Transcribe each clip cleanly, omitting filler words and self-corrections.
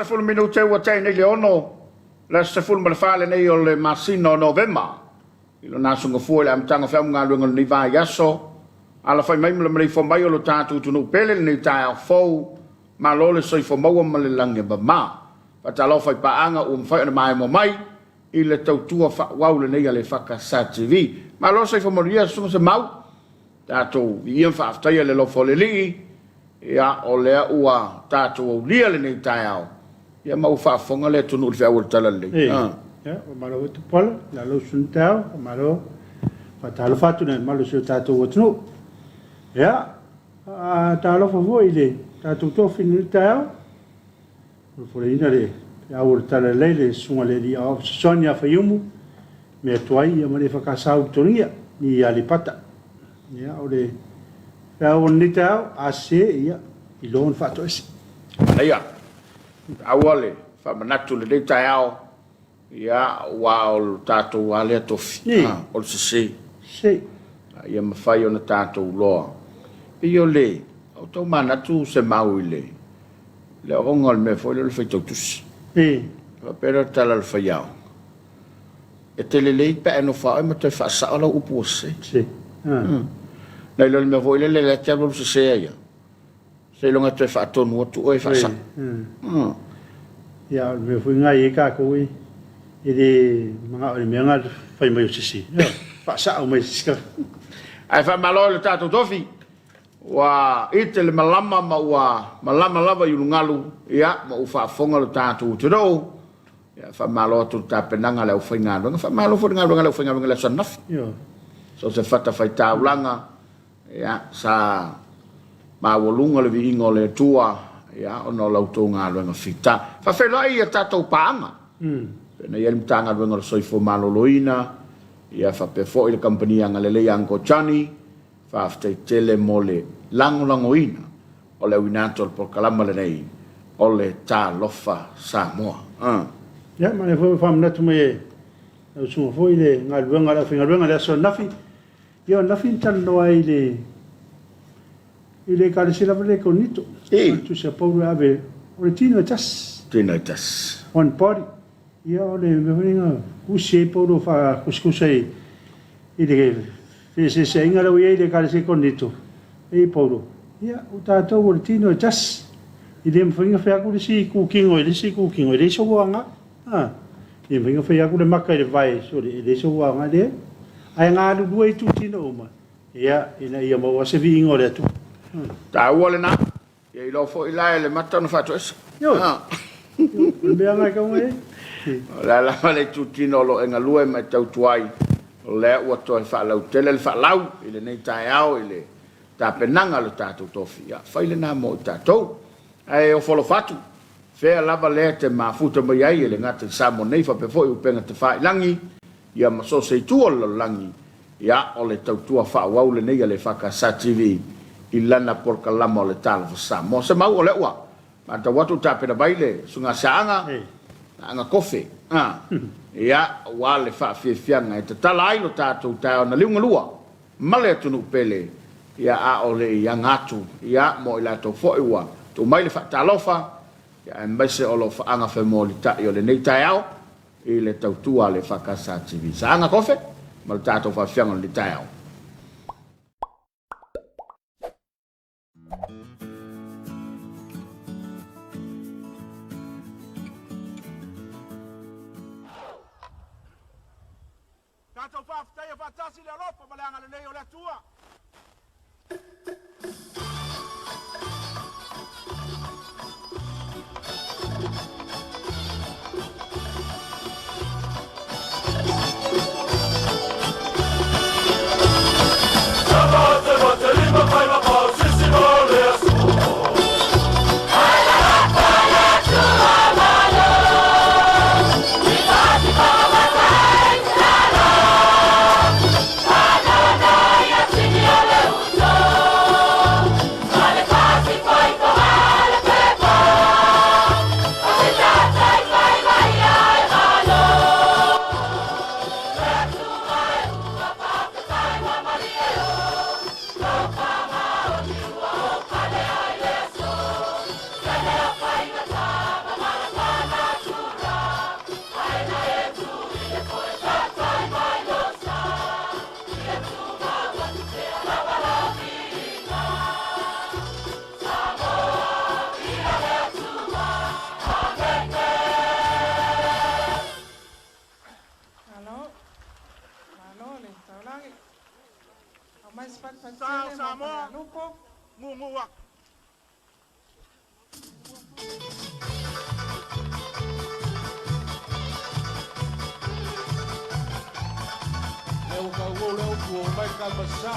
40 minute ua tea nei le 6, le aso 14 lenei o le masina o Novema, i lona aso gafua i le amataga o feau ma galuega o lenei vaiaso. Alafai mai ma le maleifua mai o lo tatou atunuu pele i lenei taeao fou, malo le soifua maua ma le lagi e mama. Faatalofa i paaga ua mafai ona maimoa mai i le tautua faaauau lenei a le EFKS TV. Malo le soifua manuia, Susuga Semau. Tatou viia ma faafetaia le alofa o le Alii, ia, o lea ua tatou aulia lenei taeao, ia ma ua faafofoga le atunuu i le feau o le Talalelei. Ee, ia, faamalo foi Tupuola, i lou sui taeao, faamalo. Faatalofa atu i le mamalu o si o tatou atunuu. Ia, faatalofa foi i le tatou tofi i lenei taeao. Folafoleina le feau o le Talalelei, le Susuga i le Alii Aoao Fesoasoani ia Faiumu, mea tuai ia ma le EFKS Ulutogia i Aleipata. Ia, o le feau o lenei taeao, a sese, ia, iloa ona faatoese. Manaia, taua le faamanatu i lenei taeao, ia, aua o le tatou lava lea tofi, o le sese. Sese. Ia mafai ona tatou iloa. E pei o le, o tau manatu se mau i le, le aoga o le mea foi lea o le faitau tusi. Faapea lea o le tala a le faiaoga, e te lelei pe a e nofo lava oe ma toe faasao lau upu ua sese. Nai lo le mea foi lele lea e te alualu sese ai lava, seiloga e toe faatonu atu oe e faasao. Ia, o le mea foi lena e i ai tatou e le manao i le mea lena fai mai o sese. Faasao mai e se isi tagata. Ae faamalo i le tatou tofi. Ua ite le malama ma ua malama lava i ulugalu, ia, ma ua faafofoga lo tatou atunuu. Ia, faamalo atu i le tapenaga a le aufaigaluega. Faamalo foi i le galuega a le aufaigaluega i le aso ananafi. So o se fatafaitaulaga, ia, sa maualuga le viiga o le Atua, ia, ona o la outou galuega fita. Faafeiloai i a tatou paaga, pei ona i ai le Matagaluega o le Soifua Maloloina, ia, faapea foi le Kamupani Agalelei a Uncle Johnny, Faafetai tele mo le lagolagoina o le auina atu o le polokalama lenei o le Talofa Samoa. Ia, ma lea foi ua faamanatu mai e lau susuga foi le galuega a le aufaigaluega i le aso ananafi. Ia, o ananafi na talanoa ai i le i le Ekalesia lava lea i Korinito. O le Tusi a Paulo e ave, o le tino e tasi. Tino e tasi. One body. Ia, o le mea foi lea na usi ai Paulo e faakusikusa i le feeseeseaiga lea ua i ai i le Ekalesia i Korinito, e i Paulo, ia, o tatou o le tino e tasi, e le mafai ona fai atu le isi itutino i le isi itutino, e leai sou aoga. A, e le mafai ona fai atu le maka i le vae, sole, e leai sou aoga, e leai. Ae galulue itutino uma, ia, ina ia maua se viiga o le Atua. Taua lena. Ia iloa foi la e le mata ona faatoesa. Ioe. O le mea lena e tatau ona i ai. O le a lava le itutino o lo o e galue ma e tautua ai, o lea ua toe faalautele le faalau i lenei taeao i le tapenaga o le tatou tofi. Ia, fai lena mo i tatou. Ae ofo alofa atu, fea lava lea e te mafuta mai ai e le gata i Samoa nei faapea foi upega tafailagi, ia ma so o se itu o le lalolagi, Ia, o le tautua faaauau lenei a le EFKS TV i lana polokalama o le Talofa Samoa. Se mau o lea ua matau atu ua tapena mai le Susuga Saaga, Saaga Kofe, a, ia, aua le faafiafiaga e tatala ai lo tatou taeao na liugalua ma le atunuu pele, ia, a o le i aga atu, ia, mo i latou foi ua tuu mai le faatalofa, ia, aemaise o lo o faagafemolitai o lenei taeao. I le tautua a le EFKS TV. Saaga Kofe ma le tatou faafiafiaga o lenei taeao. Tatou faafetaia faatasi le alofa ma le agalelei o le Atua. sa o Samoa, gugu atu. Lea ua tauou le upu ua omai tama sa.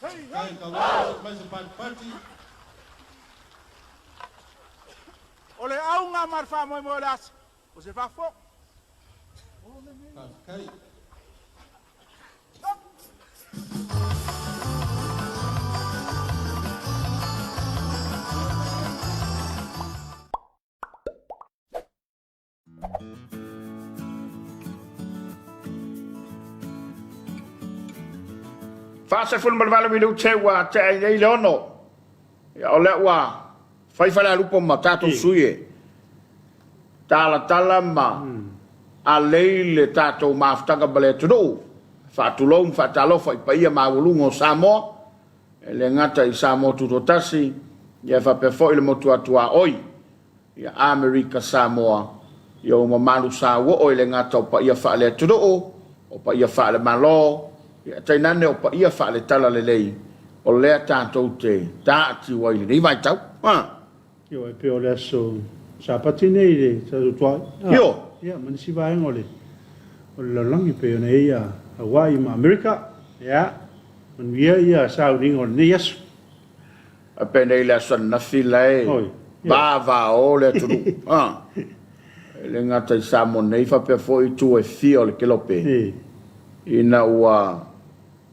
Hei, hei! Kai tauau mai se patipati. O le auga ma le faamoemoe o le aso, o se faafofoga. Faafetai. 48 minute ua tea ai nei le 6. Ia, o lea ua fai falealupo ma tatou sui e talatala ma alei le tatou mafutaga ma le atunuu. Faatulou ma faatalofa i paia maualuga o Samoa, e le gata i Samoa Tutoatasi, ia faapea foi le motu atuaoi, ia Amerika Samoa, ia ua mamalu sauoo e le gata o paia faale-atunuu, o paia faale-Malo, ia tainane o paia faale-talalelei, o lea tatou te taatiu ai i lenei vaitau. Ha. Io, e pei o le aso Sapati nei le tatou tuaoi. Io. Ia, ma nisi vaega o le o le lalolagi pei ona i ai ia Hawaii ma Amerika. Ia, manuia ia sauniga o lenei aso. A penei le aso ananafi la e vavao le atunuu. Ha. E le gata i Samoa nei faapea foi itu e fia o le kelope. Ina ua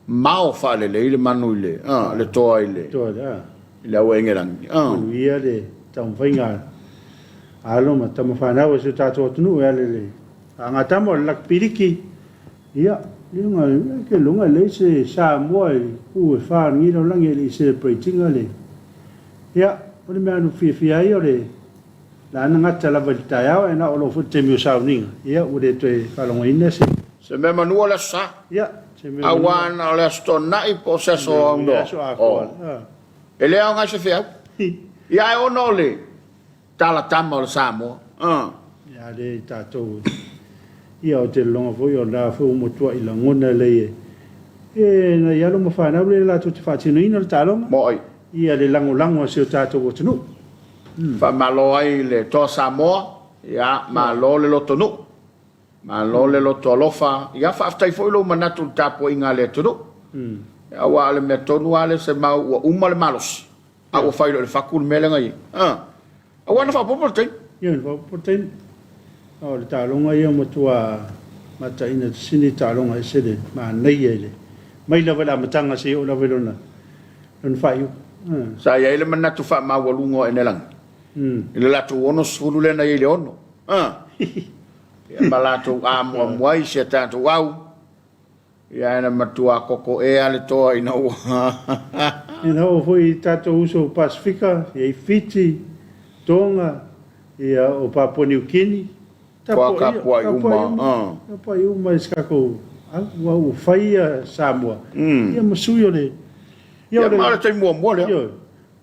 mao faalelei le manu i le, a, le toa i le, Toa i le, a. i le auaegelagi. A. Manuia le taumafaiga a alo ma tama fanau a si o tatou atunuu e ala i le agatama o le lakipiliki. Ia, luga, ke luga e leai se Samoa i ku e fa o lenei lalolagi e le i celebrate ina le, ia, o le mea na fiafia ai o le la na gata lava i le taeao ae na o loo foi le taimi o sauniga, ia, ua le toe faalogoina se. Se mea manua o le aso sa. Ia, se mea manua. Aua na o le aso Toonai po o se aso aunoa. Aso atoa. E le aoga i se feau. Ia ae ona o le talatama o le Samoa. Ia le tatou ia o te lologa foi o la foi ua matuai lagona lelei e e nai alo ma fanau lea latou te faatinoina le taaloga. Mo'i. Ia le lagolago a si o tatou atunuu. Faamalo ai le Toa Samoa, ia malo le loto nuu, malo le loto alofa, ia faafetai foi lou manatu i le tapuaiga a le atunuu. Aua o le mea tonu lava lea se mau ua uma le malosi, a ua fai loa i le fatu le mea lea na i ai. Aua na faaopoopo le taimi. Ia na faaopoopo le taimi. A o le taaloga ia ua matua mataina sini taaloga ese le manaia i le mai lava i le amataga seia oo lava i lona lona faaiuga. Sa i ai le manatu faamaualuga o Enelagi. I le latou 60 lea na i ai i le 6. A! Ia ma latou amuamu ai i si a tatou au. Ia ae na matua koko ea le toa ina ua. Ina oo foi i tatou uso Pasefika, i ai Fiti, Tonga, ia o Papua Niu Kini, tapuai uma, tapuai uma i si tatou au, aua ua fai ia Samoa ia ma sui o le. Ia ma o le taimi muamua lea. Ioe,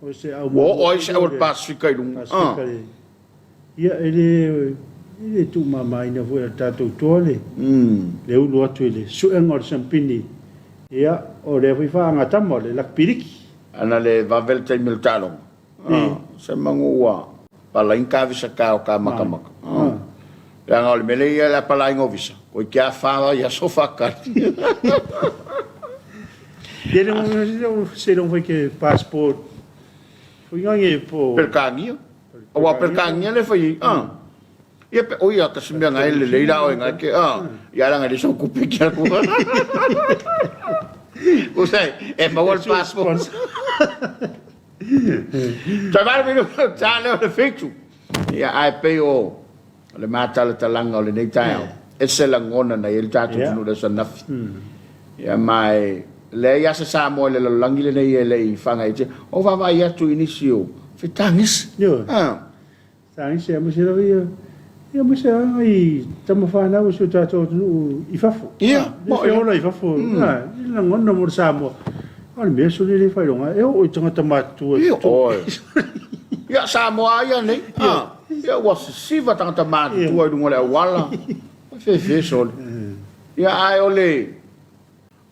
o se au muamua. Ua oo ai se au o le Pasefika i luga. Pasefika le. Ia e le e le tuumamaina foi e le tatou toa le le ulu atu i le suega o le siampini, ia o lea foi faagatama o le lakipiliki. Ana le vave le taimi o le taaloga, se manu ua palai ka visa ka o ka makamaka. Leaga o le mea lea ia le apalaiga o visa, koe ke a fa ia aso faakali. Ia le se long foi ke passport foi ngange po Pelkania. Aua Pelkania le fai ai. Ah. Ia pe oi a kasi mea ngai le lei la oi ngai ke ah. Ia la ngai le so kupi kia ku. O sai e maua le passport. Toe 8 minute ta lea o le 7. Ia ae pei o le matalatalaga o lenei taeao, e se lagona na i ai le tatou atunuu i le aso ananafi. Ia ma e leai lava se Samoa i le lalolagi lenei e le i faagaeetia. O vaavaai atu i nisi o fetagisi. Ioe. Tagisi aemaise lava ia, ia aemaise lava nai tama fanau o si o tatou atunuu i fafo. Ia, mo e ola i fafo, i le lagona mo le Samoa. A o le mea soli le faailoga, e oo i tagata matutua. Ia, oi. Ia, Samoa ia nei. Ia, ua sisiva tagata matutua i luga o le auala. Fefe soli. Ia, ae o le,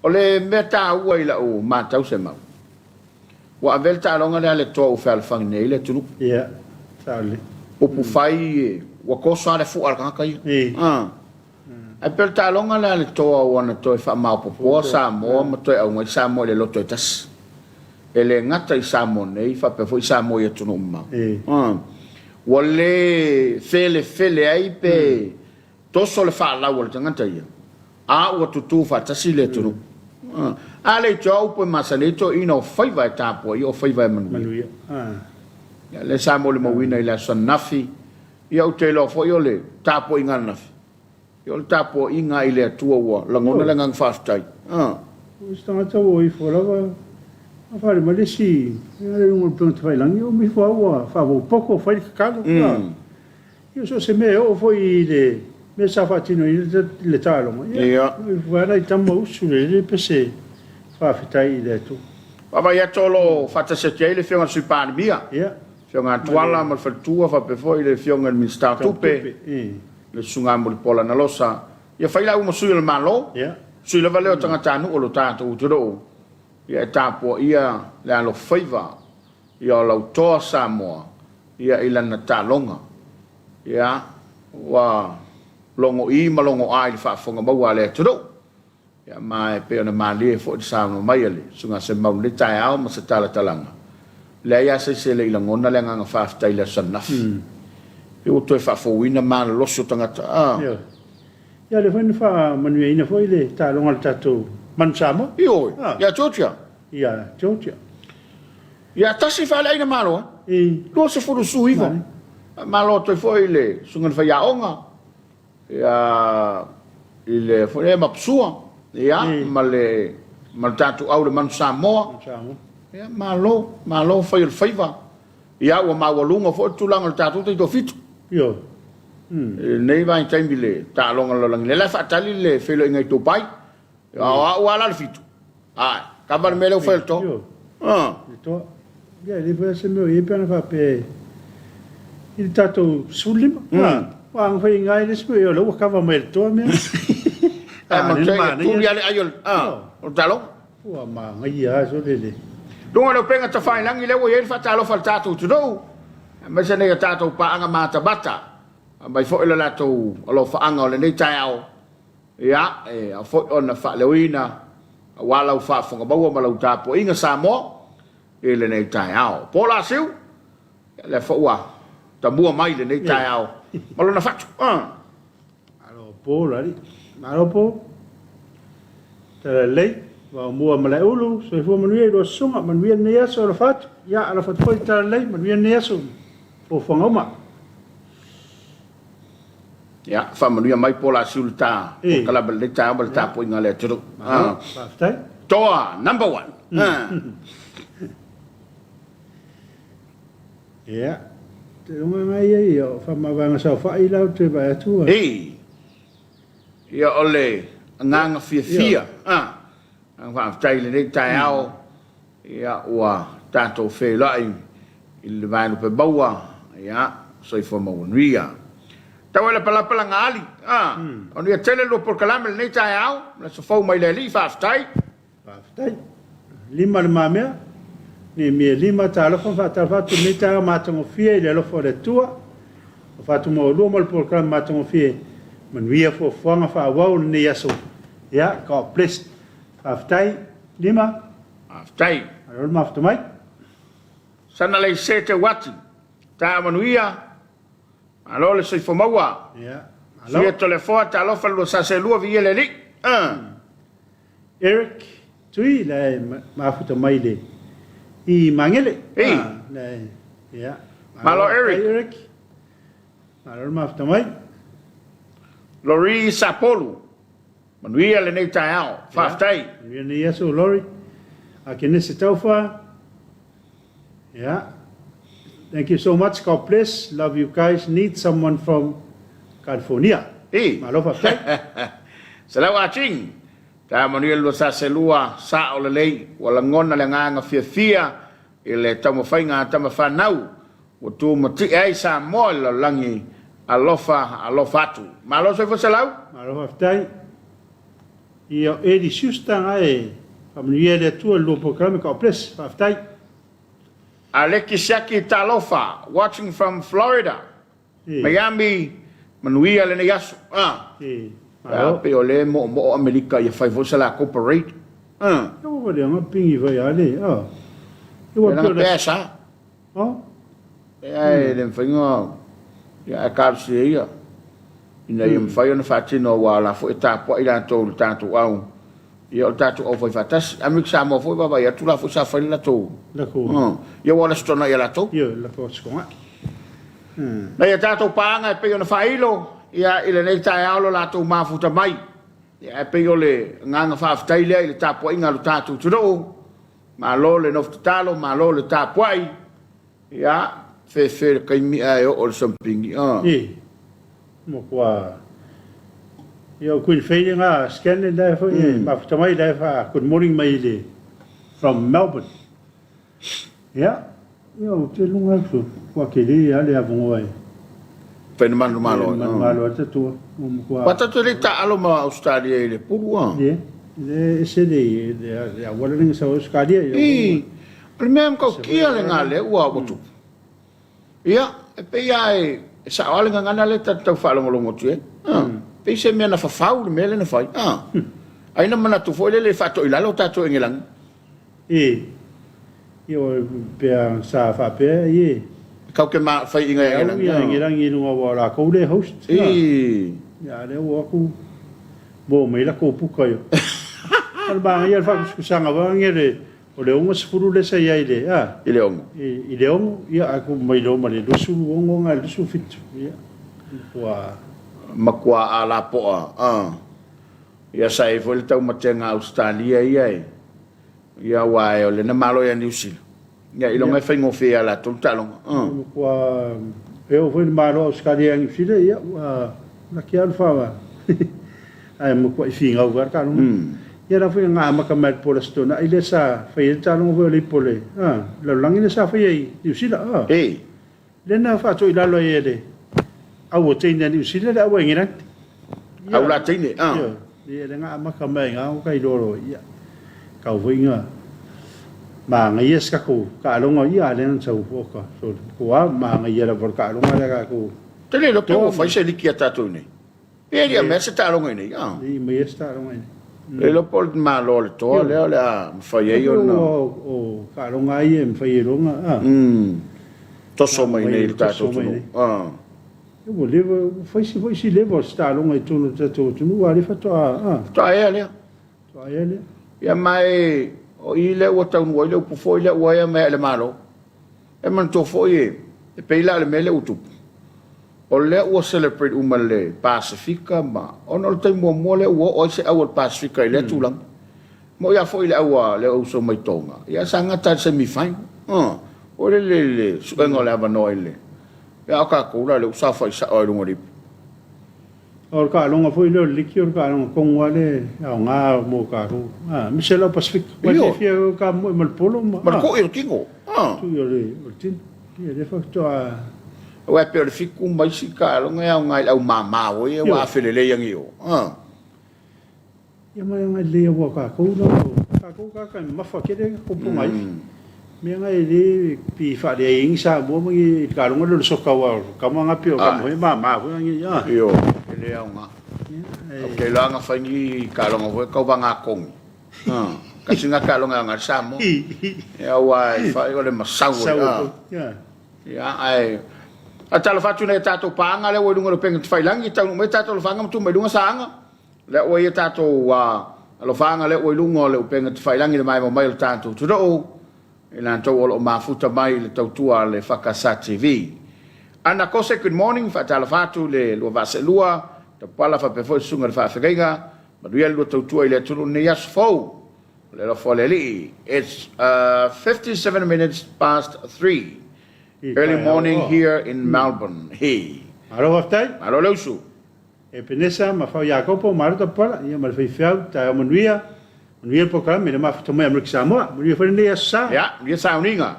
o le mea taua i lau matau Semau, ua avea le taaloga lea a le toa ua fealofani nei le atunuu. Ia, sao lelei. Upu fai, ua toso lava le fua a le tagata ia. Ae pei o le taaloga lea a le toa ua na toe faamaopoopoa Samoa ma toe augai Samoa i le loto e tasi. E le gata i Samoa nei, faapea foi Samoa i atunuu mamao. Ua le felefele ai pe toso le faalau a le tagata ia, a ua tutū faatasi le atunuu. A le itoa upu e masani ai toeaiina o faiva e tapuaia o faiva e manuia. Ia, lea sa molimauina i le aso ananafi, ia ou te iloa foi o le tapuaiga ananafi, ia o le tapuaiga i le Atua ua lagona le agaga faafetai. O se tagata ua ifo lava a fale mai le isi i luga o le upega tafailagi, o ifo lava ua faaopoopo fai le tatalo. Ia so o se mea e oo foi i le mea sa faatinoina le taaloga, ia, ifo lava nai tama usu le le pese faafetai i le Atua. Vaavaai atu o lo o faatasi atu i ai le Afioga i le Sui Palemia, Afioga Tuala ma le faletua faapea foi le Afioga i le Minisita o Tupe, le Susuga Mulipola Anarosa. Ia fai la uma sui o le Malo, sui lava lea o tagatanuu o lo tatou atunuu, ia e tapuaia le alofaiva ia o lau toa Samoa ia i lana taaloga. Ia ua logo-i ma logo-a i le faafofoga maua a le atunuu. Ia, ma e pei ona malie foi le saunoa mai a le Susuga Semau i lenei taeao ma se talatalaga, leai lava se isi e le i lagona le agaga faafetai i le aso ananafi. Pei ua toe faafouina malolosi o tagata. A. Ioe. Ia, o lea foi na faamanuiaina foi le taaloga a le tatou Manu Samoa. Ioe. Ia Georgia. Ia Georgia. Ia tasi faaleaiga malo, eh? 29. Malo atu ai foi i le Susuga i le Faiaoga. Ia, i le foi lea Mapusua, ia, ma le ma le tatou au le Manu Samoa. Ia, malo, malo fai o le faiva. Ia, ua maualuga foi le tulaga o le tatou taitoafitu. Ioe. I lenei vaitaimi i le taaloga lalolagi, lea la e faatali le feiloaiga i Dubai. Ia, o au lava la le fitu. Ae, kava le mea lea ua fai e le toa. Ioe. Le toa. Ia, e le fai lava se mea o i ai pe ana faapea i le tatou 15. Ua aga fai i le isi mea, o lea ua kava mai e le toa mea. Ae matai e tuli lava le ai o le taaloga. Ua manaia lava sole le. Luga o le upega tafailagi lea ua i ai le faatalofa a le tatou atunuu, aemaise nei a tatou paaga matamata, aumai foi le latou alofaaga o lenei taeao. Ia, e ao foi ona faaleoina aua lau faafofoga maua ma lau tapuaiga Samoa i lenei taeao. Po la Siu, ia lea foi ua tamua mai lenei taeao ma lona fatu. Malo po la alii. Malo po. Tala lelei. Vaomua Malaeulu, soifua manuia i lua susuga, manuia lenei aso alofa atu. Ia alofa atu foi i le tala lelei, manuia lenei aso. Fuafuaga uma. Ia, faamanuia mai po o le a siu le ta polokalame i lenei taeao ma le tapuaiga a le atunuu. Malo, faafetai. Toa number one. Ia, te iloga nga ia ia o faamavaega saofai la ou te vaai atu. Ei, ia o le agaga fiafia. Agaga faafetai i lenei taeao, ia ua tatou feiloai i le vaelupe maua, ia soifua maua. Tau e lapalapa laga ali, a, manuia tele le lua polokalame i lenei taeao, le aso fou mai le Alii, faafetai. Faafetai. Lima Le Mamea, Neemia Lima, Talofa ma faatalofa atu i lenei taeao matagofie i le alofa o le Atua. O Fatumaualua ma le polokalame matagofie, manuia fuafuaga faaauau o lenei aso. Ia, God bless. Faafetai, Lima. Faafetai. Malo le mafuta mai. Sana Leise Teuati, taeao manuia, malo le soifua maua. Ia, malo. Suia Toleafoa, talofa le lua sa seelua, viia le Alii. Eric Tui, la e mafuta mai le i Magele. Ei. La e, ia. Malo Eric. Eric. Malo le mafuta mai. Lori Sapolu, manuia lenei taeao. Faafetai. Manuia lenei aso Lori. Akenese Taufa. Yeah. Thank you so much. God bless. Love you guys. Need someone from California. Ei. Malo faafetai. Selau Ah Ching. Taeao manuia le lua sa selua, sao lelei, ua lagona le agaga fiafia i le taumafaiga a tama fanau ua tu matie ai Samoa i le lalolagi, alofa, alofa atu. Malo soifua Selau. Malo faafetai. Ia o Eddie Schuster nga e faamanuia e le Atua i le lua polokalame God bless. Faafetai. Aleki Siaki talofa, watching from Florida, Miami, manuia lenei aso. Ah. Malo. Pei o lea e moomoo Amerika ia fai foi se lakou parade. Ah. Ia ua wale anga pingi fai ale. Ah. Ia ua pei o le sa. Oh. Ea e le mafai ona ia ae talosia ia ina ia mafai ona faatino aua o la foi e tapuai latou i le tatou au ia o le tatou au fai faatasi. Amerika Samoa foi e vaavaai atu la foi sa fai le latou ia ua o le Aso Toonai ia latou. Ia latou Aso Toonai. Nai a tatou paaga e pei ona faailo ia i lenei taeao lo latou mafuta mai ia e pei o le agaga faafetai lea i le tapuaiga a lo tatou atunuu. Malo le nofo tatalo, malo le tapuai. Ia, fefe le taimi ae oo le sampingi, a. I, matua, ia o Queen Faye nga Scanlon la e foi e mafuta mai la e fa good morning mai i le from Melbourne. Ia, ia ou te luga atu, kua kele a le avanoa e. Fai na manumalo ai. Manumalo ai tatua. Ua tatou le taaalo ma Ausetalia i le pulu a. Ie, le ese le le auala lenga sau Ausetalia. I, o le mea matautia lena lea ua tupu. Ia, e pei lava e sao lava le gagana lea ta te tau faalogologo atu i ai. Pei se mea na fafau le mea lea na fai. Ai na manatu foi lele e faatoilalo tatou Engelagi. E, ia o pea sa faapea ie. Kau ke ma fai inga e Engelagi. Ia Engelagi i lunga ua lakou le host. I. Ia lea ua aku mo mai la kou puka io. O le maga ia le faakusikusaga foi nge le o le 60 le sa iai le a. I le ono. I le ono ia aku mai lo ma le 26 nga le 27 ia. Matua. Matua a lapoa a. Ia sa iai foi le taumatega a Ausetalia ia e. Ia aua e o lena malo ia Niu Sila. Ia iloga e faigofie ia latou le taaloga. Ua e oo foi le malo Ausetalia ia Niu Sila ia ua laki lava le fa ae matuai finau foi le taaloga. Ia la foi na amata mai le po o le Aso Toonai lea sa fai ai le taaloga foi o le ipu o le lalolagi lea sa fai ai i Niu Sila. Lea na faatoilalo ai e le au o teine a Niu Sila le au a Engelani. Au la teine, a. Ioe, ia lea na amata mai ai na kai loa loa, ia, kau foi na manaia se tatou taaloga, ia a lea na sau oka, so ko a manaia lava o le taaloga lea tatou. Te le iloa pe ua fai se liki a tatou i nei. Pe le mea se taaloga i nei, a. Le mea se taaloga i nei. Le iloa po o le malo o le toa lea o le a mafai ai ona. O taaloga lava ia e mafai ai loa ona, a. Toso mai nei i le tatou atunuu, a. Ua leva, ua fai si foi si leva o se taaloga i totonu o le tatou atunuu, a o lea faatoa, a. Faatoa ea lea. Faatoa ea lea. Ia ma e, o i lea ua taunuu ai le upu foi lea ua ea mai e le Malo. E manatua foi e. E pei la o le mea lea ua tupu, o lea ua celebrate uma e le Pasefika ma, ona o le taimi muamua lea ua oo ai se au a le Pasefika i lea tulaga. E moni lava foi le au a le uso mai Tonga, ia sa gata i le semi final. Uh, o le le le suega o le avanoa i le, ia a o tatou la lea ua saofai sao lava i luga o le ipu. O le taaloga foi lea o le liki o le taaloga tonu lava lea e aoga mo tatou, aemaise lava Pasefika. Ua fiafia ai ka moe ma le polo ma. Ma le tui o le tino. Tui o le tino. Ia lea faatoa. Aua e pei o le fitu ma isi taaloga e aoga i le au mama foi ia ua afe lelei ane i o. Ia ma e agai lelei aua o tatou lava o tatou tagata e mamafa tele tatou pogaifi. Mea na e le pei e faaleai ai ni Samoa ma ni taaloga lea o le soka aua o tama na pei o tama foi e mama foi na a. Ioe, e le aoga. Ou te iloa ana fai ni taaloga foi e tauvaga kogi. Tasi na taaloga e aoga ai le Samoa. Ia aua e fai o le masau o le. Ia, ae a talofa atu i nai a tatou paaga lea ua i luga o le upega tafailagi, e taunuu mai tatou alofaaga ma tuu mai i luga saaga. Lea ua i a tatou alofaaga lea ua i luga o le upega tafailagi i le maemo mai o le tatou atunuu, i latou o lo o mafuta mai i le tautua a le EFKS TV. Ana Kose, good morning, faatalofa atu i le lua vaa seelua, Tapala faapea foi le susuga i le faafeagaiga, manuia le lua tautua i le atunuu i lenei aso fou. O le alofa o le Alii. It's 57 minutes past 3. Early morning here in Melbourne. He. Malo faafetai. Malo le usu. Epenesa ma Fao Iakopo, malo Tapala, ia ma le faifeau, taeao manuia, manuia le polokalame i le mafuta mai Amerika Samoa. Manuia foi lenei aso sa. Ia, manuia sauniga.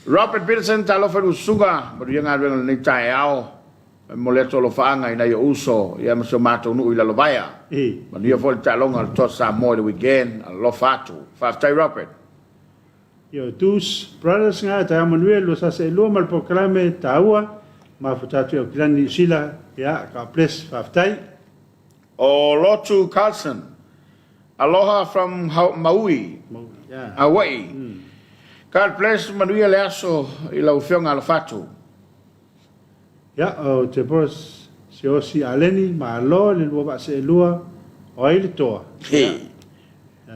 Robert Peterson, talofa i le usuga, manuia galuega i lenei taeao. E momoli atu alofaaga i nai ou uso ia ma si o matou nuu i Lalovaea. Manuia foi le taaloga a le Toa Samoa i le weekend. Alofa atu. Faafetai Robert. Yo Deuce Brothers nga taeao manuia 2012 ma le polokalame taua mafuta atu i Aukilani Niu Sila ia God bless faafetai. O Lotu Carlson, aloha from Maui, Hawaii. God bless manuia le aso i lau afioga alofa atu. Ia o Deborah Siaosi Aleni malo le lua vaa seelua o ai le toa. Ia.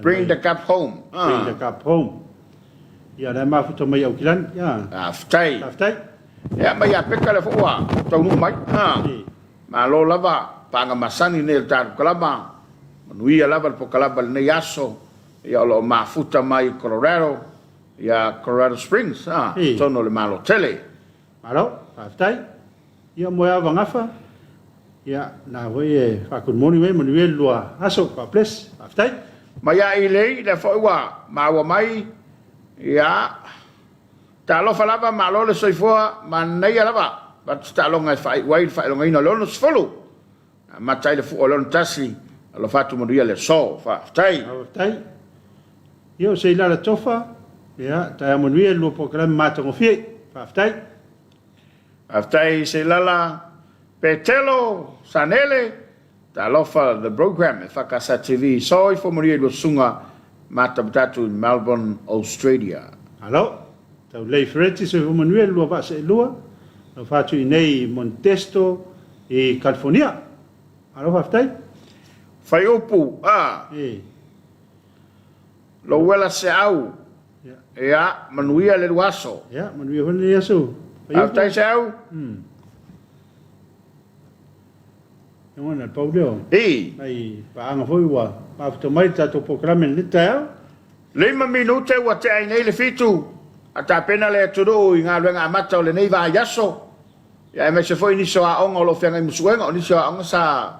Bring the cup home. Bring the cup home. Ia la mafuta mai Aukilani. Ia. Faafetai. Faafetai. Ia mai ia Peka lea foi ua taunuu mai. Malo lava paaga masani nei o le tatou kalama. Manuia lava le pokalama i lenei aso. Ia o lo o mafuta mai i Colorado, ia Colorado Springs, totonu o le Malo tele. Malo, faafetai. Ia moe ava gafa. Ia, na foi e fa good morning mai manuia le lua aso. God bless. Faafetai. Mai a Ilei, lea foi ua maua mai, ia, talofa lava, malo le soifua, manaia lava, avatu se taaloga e faaiu ai le faailogaina o le 60, amata ai le fua o le 61, alofa atu manuia le aso. Faafetai. Faafetai. Ia, o Seilala Tofa, ia, taeao manuia i le lua polokalame matagofie. Faafetai. Faafetai Seilala. Petelo Sanele, talofa the program e FKS TV. Soifua manuia i lua susuga matamatatu i Melbourne, Australia. Malo. Taulei Fereti, soifua manuia i le lua vaa seelua. Alofa atu i inei i Modesto i California. Malo faafetai. Faiupu, a. E. Louela Seau, Ia, manuia le lua aso. Ia, manuia foi lenei aso. Faafetai Seau. Lagona le pau lea o I. nai paaga foi ua mafuta mai le tatou polokalame i lenei taeao. 5 minute ua tea ai nei le fitu, a tapena le atunuu i galuega amata o lenei vaiaso. Ia aemaise foi nisi o aoga o lo o feagai ma suega, o nisi o aoga sa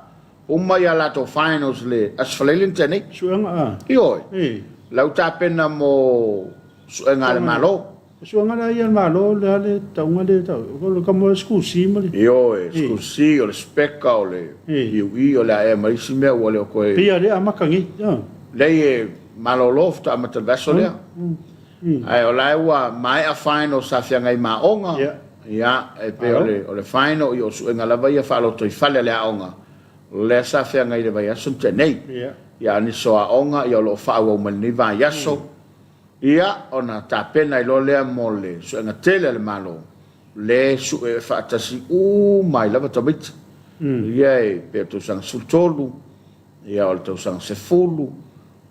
uma ia latou finals le Aso Faraile na tea nei. Suega a? Ioe. E. La ua tapena mo suega a le Malo. O suega la ia a le Malo le a le tauga lea e tau, o le kamo le school C ma le. Ioe, school C, o le spec, o le UE, o le a ea ma isi mea ua le o toe. Pei a le amata nei. Leai e malolo faatoa amata i le vaiaso lea. Ae o la e ua maea final sa feagai ma aoga, ia, e pei o le, o le final, ia o suega lava ia faalotoifale a le aoga, lea sa feagai i le vaiaso na tea nei. Ia, a nisi o aoga, ia o lo o faaauau mai lenei vaiaso, ia, ona tapena ai loa lea mo le suega tele a le Malo, lea e sue faatasi uma ai lava tamaiti. Ia, e pei o le tausaga 13, Ia, o le tausaga 10, o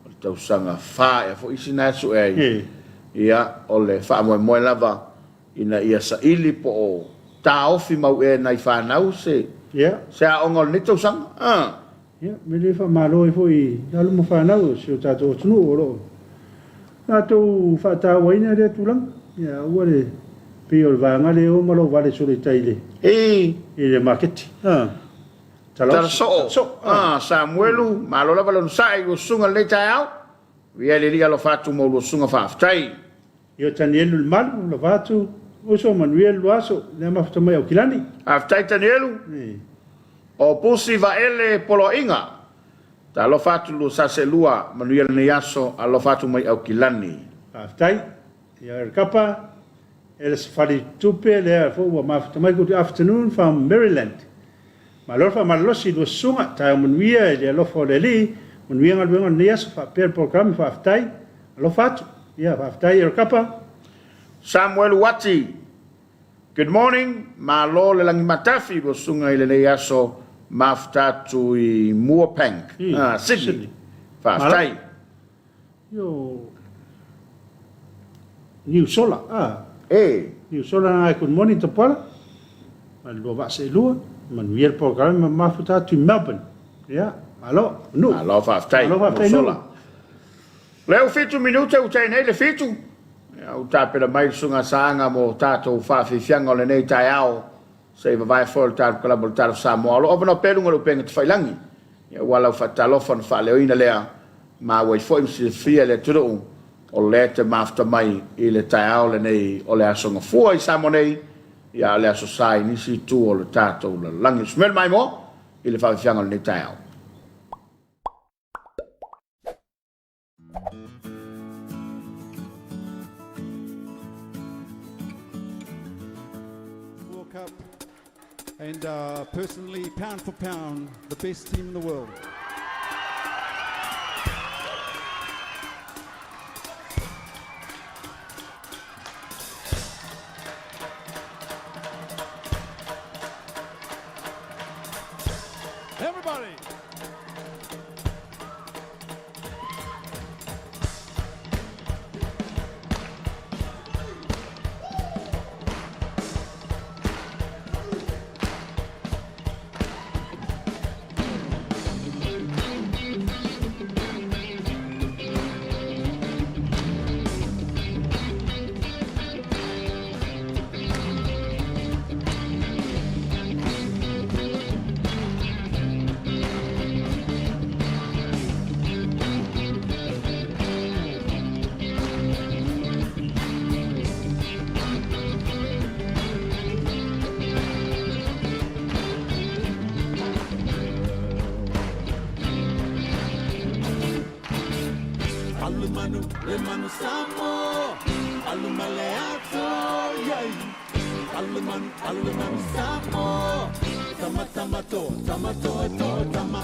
le tausaga fa ea foi isi na e sue ai. Ia, o le faamoemoe lava. ina ia saili po o taofi mau ea e nai fanau se se aoga o lenei tausaga. A. Ia, me le faamalo ai foi i alo ma fanau o si o tatou atunuu o lo o latou faatauaina lea tulaga. Ia, aua le pei o le vaega lea e o ma lou vale solo i tai i le maketi. Tala soo. Ah, Samuelu, malo lava le onosai i lua susuga i lenei taeao. Viia le Alii alofa atu mo lua susuga faafetai. Ia Tanielu le malu, lava atu, uso manuia le lua aso, lea mafuta mai Aukilani. Faafetai Tanielu. O Pusi Vaele Poloaiga. Talofa atu lua sa seelua, manuia lenei aso, alofa atu mai Aukilani. Faafetai. Ia Erikapa, Elsa Faletupe lea foi ua mafuta mai, good afternoon from Maryland. Malo le faamalolosi i lua susuga, taeao manuia i le alofa o le Alii, manuia galuega o lenei aso, faapea le polokalame, faafetai, alofa atu. Ia, faafetai Erikapa. Samuel Uati, Good morning, malo le lagi matafi i lua susuga i lenei aso, mafuta atu i Moorebank, Sydney. Faafetai. Io Niu Sola, a. Niu Sola na good morning Tapuala. Ma le lua vaa seelua, manuia le polokalame ma mafuta atu i Melbourne. Ia, malo, nu. Malo faafetai. Malo faafetai. Niu Sola. Lea ua 7 minute ua tai nei le 7. Ia, ua tapena mai le susuga Saaga mo tatou faafiafiaga o lenei taeao. Se i vavae foi o le tatou kalaba o le Talofa Samoa. O lo o avanoa pea luga o le upega tafailagi. Ia, ua lau faatalofa ona faaleoina lea maua ai foi ma silafia e le atunuu o lea e te mafuta mai i le taeao lenei o le Aso Gafua i Samoa nei, ia a o le Aso Sa i nisi itu o le tatou lalolagi. Usu mai le maimoa i le faafiafiaga o lenei taeao. World Cup and personally, pound for pound, the best team in the world. Everybody! Alu manu, le manu Samoa, alu ma le ato, yeah. Alu manu, alu manu Samoa, tama tama to, tama to to tama.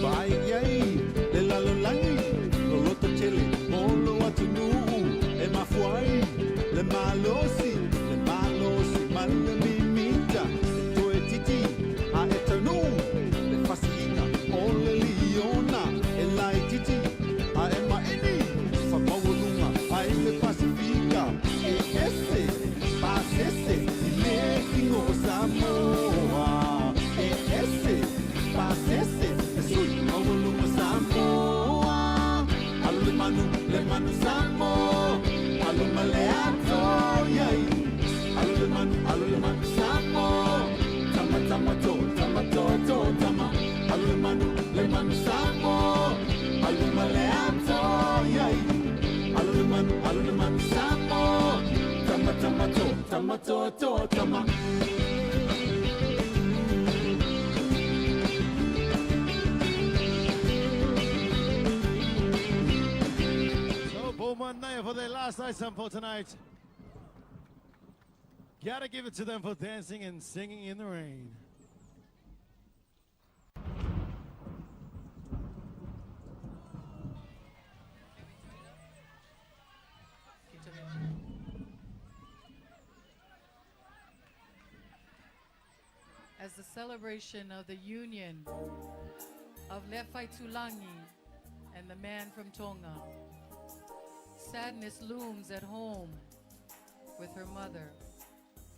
Vaai i ai le lalolagi, loloto tele mo lou atunuu e mafua ai le malosi, le malosi ma le mimita e toe titi a e taunuu le fasiina o le liona e laititi a e maini whamaualunga ai le Pasifika e ese pasese i le tino o Samoa e ese pasese e sui maualunga Samoa alu le manu Samoa alu ma le ato iai alu le manu Samoa tama tama to tama to to tama alu le manu Samoa alu ma le ato iai alu le manu Samoa tama tama to tama to to tama. So, Manaia for their last item for tonight. Gotta give it to them for dancing and singing in the rain. As the celebration of the union of Lefaitulagi and the man from Tonga, sadness looms at home with her mother,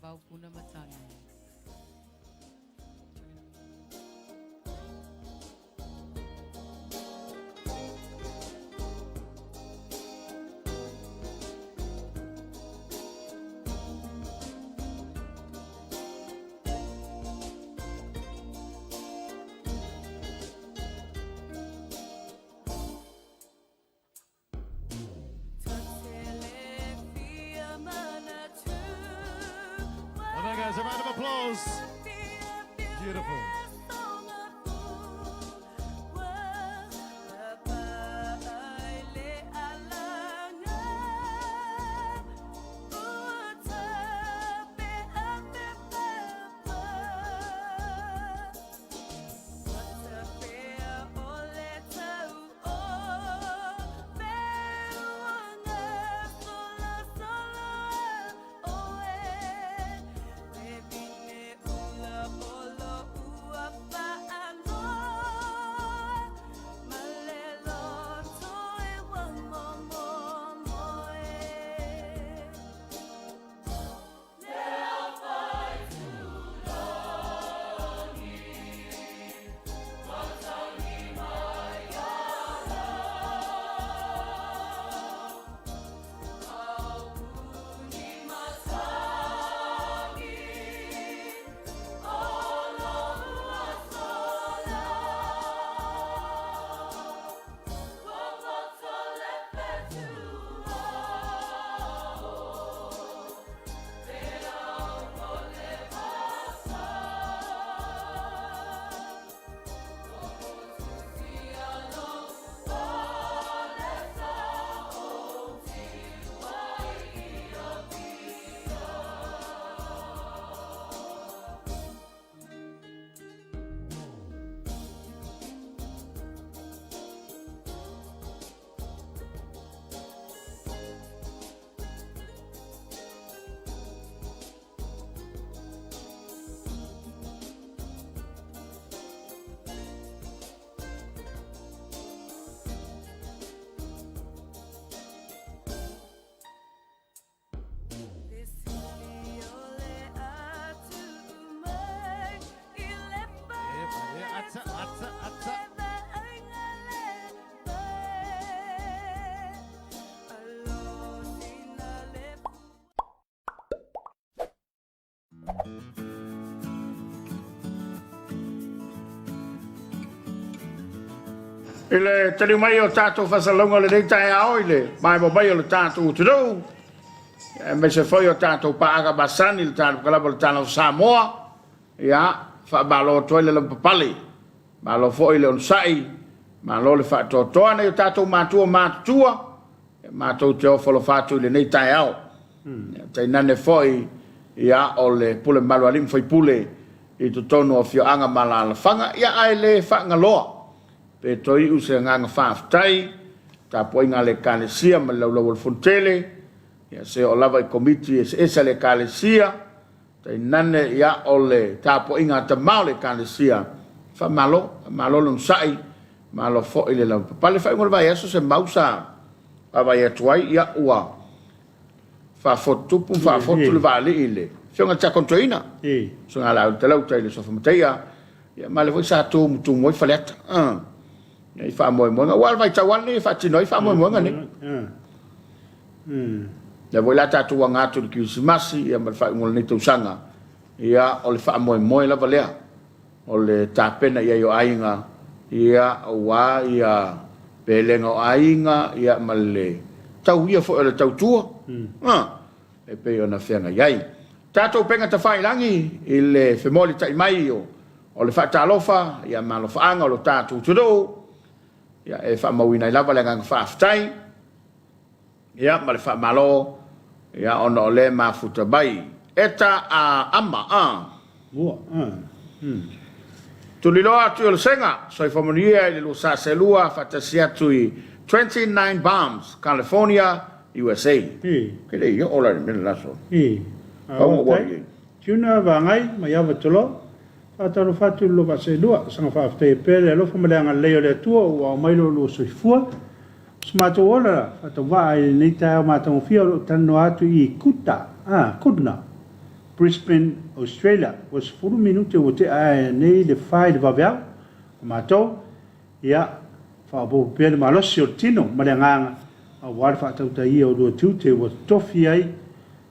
Vaopuna Matangi. All right, guys, a round of applause. Beautiful. I le taliu mai o tatou faasalalauga o lenei taeao i le maemo mai o le tatou atunuu, aemaise foi o tatou paaga masani i le tatou kalama o le Tala o Samoa, ia, faamalo atu ai le lavapapale, malo foi le onosai, malo le faatoatoa nai o tatou matua matutua, matou te ofo alofa atu i lenei taeao. Tainane foi ia o le pule mamalu a alii ma faipule i totonu o afioaga ma alaalafaga, ia ae le faagaloa pe toe iu se agaga faafetai, tapuaiga a le Ekalesia ma le laulau o le Fonotele, ia se oo lava i komiti eseese a le Ekalesia, tainane ia o le tapuaiga a tama o le Ekalesia, faamalo, faamalo le onosai, malo foi le lavapapale. Faaiuga o le vaiaso se mau sa vaavaai atu ai, ia ua faafotutupu ma faafotu le vaalii i le Afioga i le Tiakono Toeaina, Susuga Laau Talauta i le Suafa Mataia, ia ma le foi sa tumutumu ai Faleata i faamoemoega. Aua o le vaitau lava lenei e faatino ai faamoemoega nei. Lea foi la tatou aga atu i le Kerisimasi ia ma le faaiuga o lenei tausaga, ia o le faamoemoe lava lea o le tapena i ai o aiga, ia, aua ia pelega o aiga, ia, ma le tauia foi o le tautua, a, e pei ona feagai ai. Tatou upega tafailagi i le femolitai mai o, o le faatalofa, ia, ma alofaaga o lo tatou atunuu, ia, e faamauina ai lava le agaga faafetai. Ia, ma le faamalo, ia, ona o lea e mafuta mai. Eta a ama, a. Mua, a. Tuliloa atu i Olosega, soifua manuia i le 20 selua faatasi atu i 29 Palms, California, USA. Ke le i oo la i le mea le la so. Pau ua i ai. Tuna Vagai mai Avatolo, faatalofa atu i le lua vaaseelua, saga faafetaia pea le alofa ma le agalelei o le Atua ua aumai lo oulua soifua. O so matou ola faatauvaa i lenei taeao matagofie o lo o talanoa atu i Kuta, Kudna, Brisbane, Australia. Ua 10 minute ua tea ae nei le fa i le vaveao a matou, ia faaopoopo pea le malosi o le tino ma le agaga aua le faatautaia o lua tiute ua tofi ai.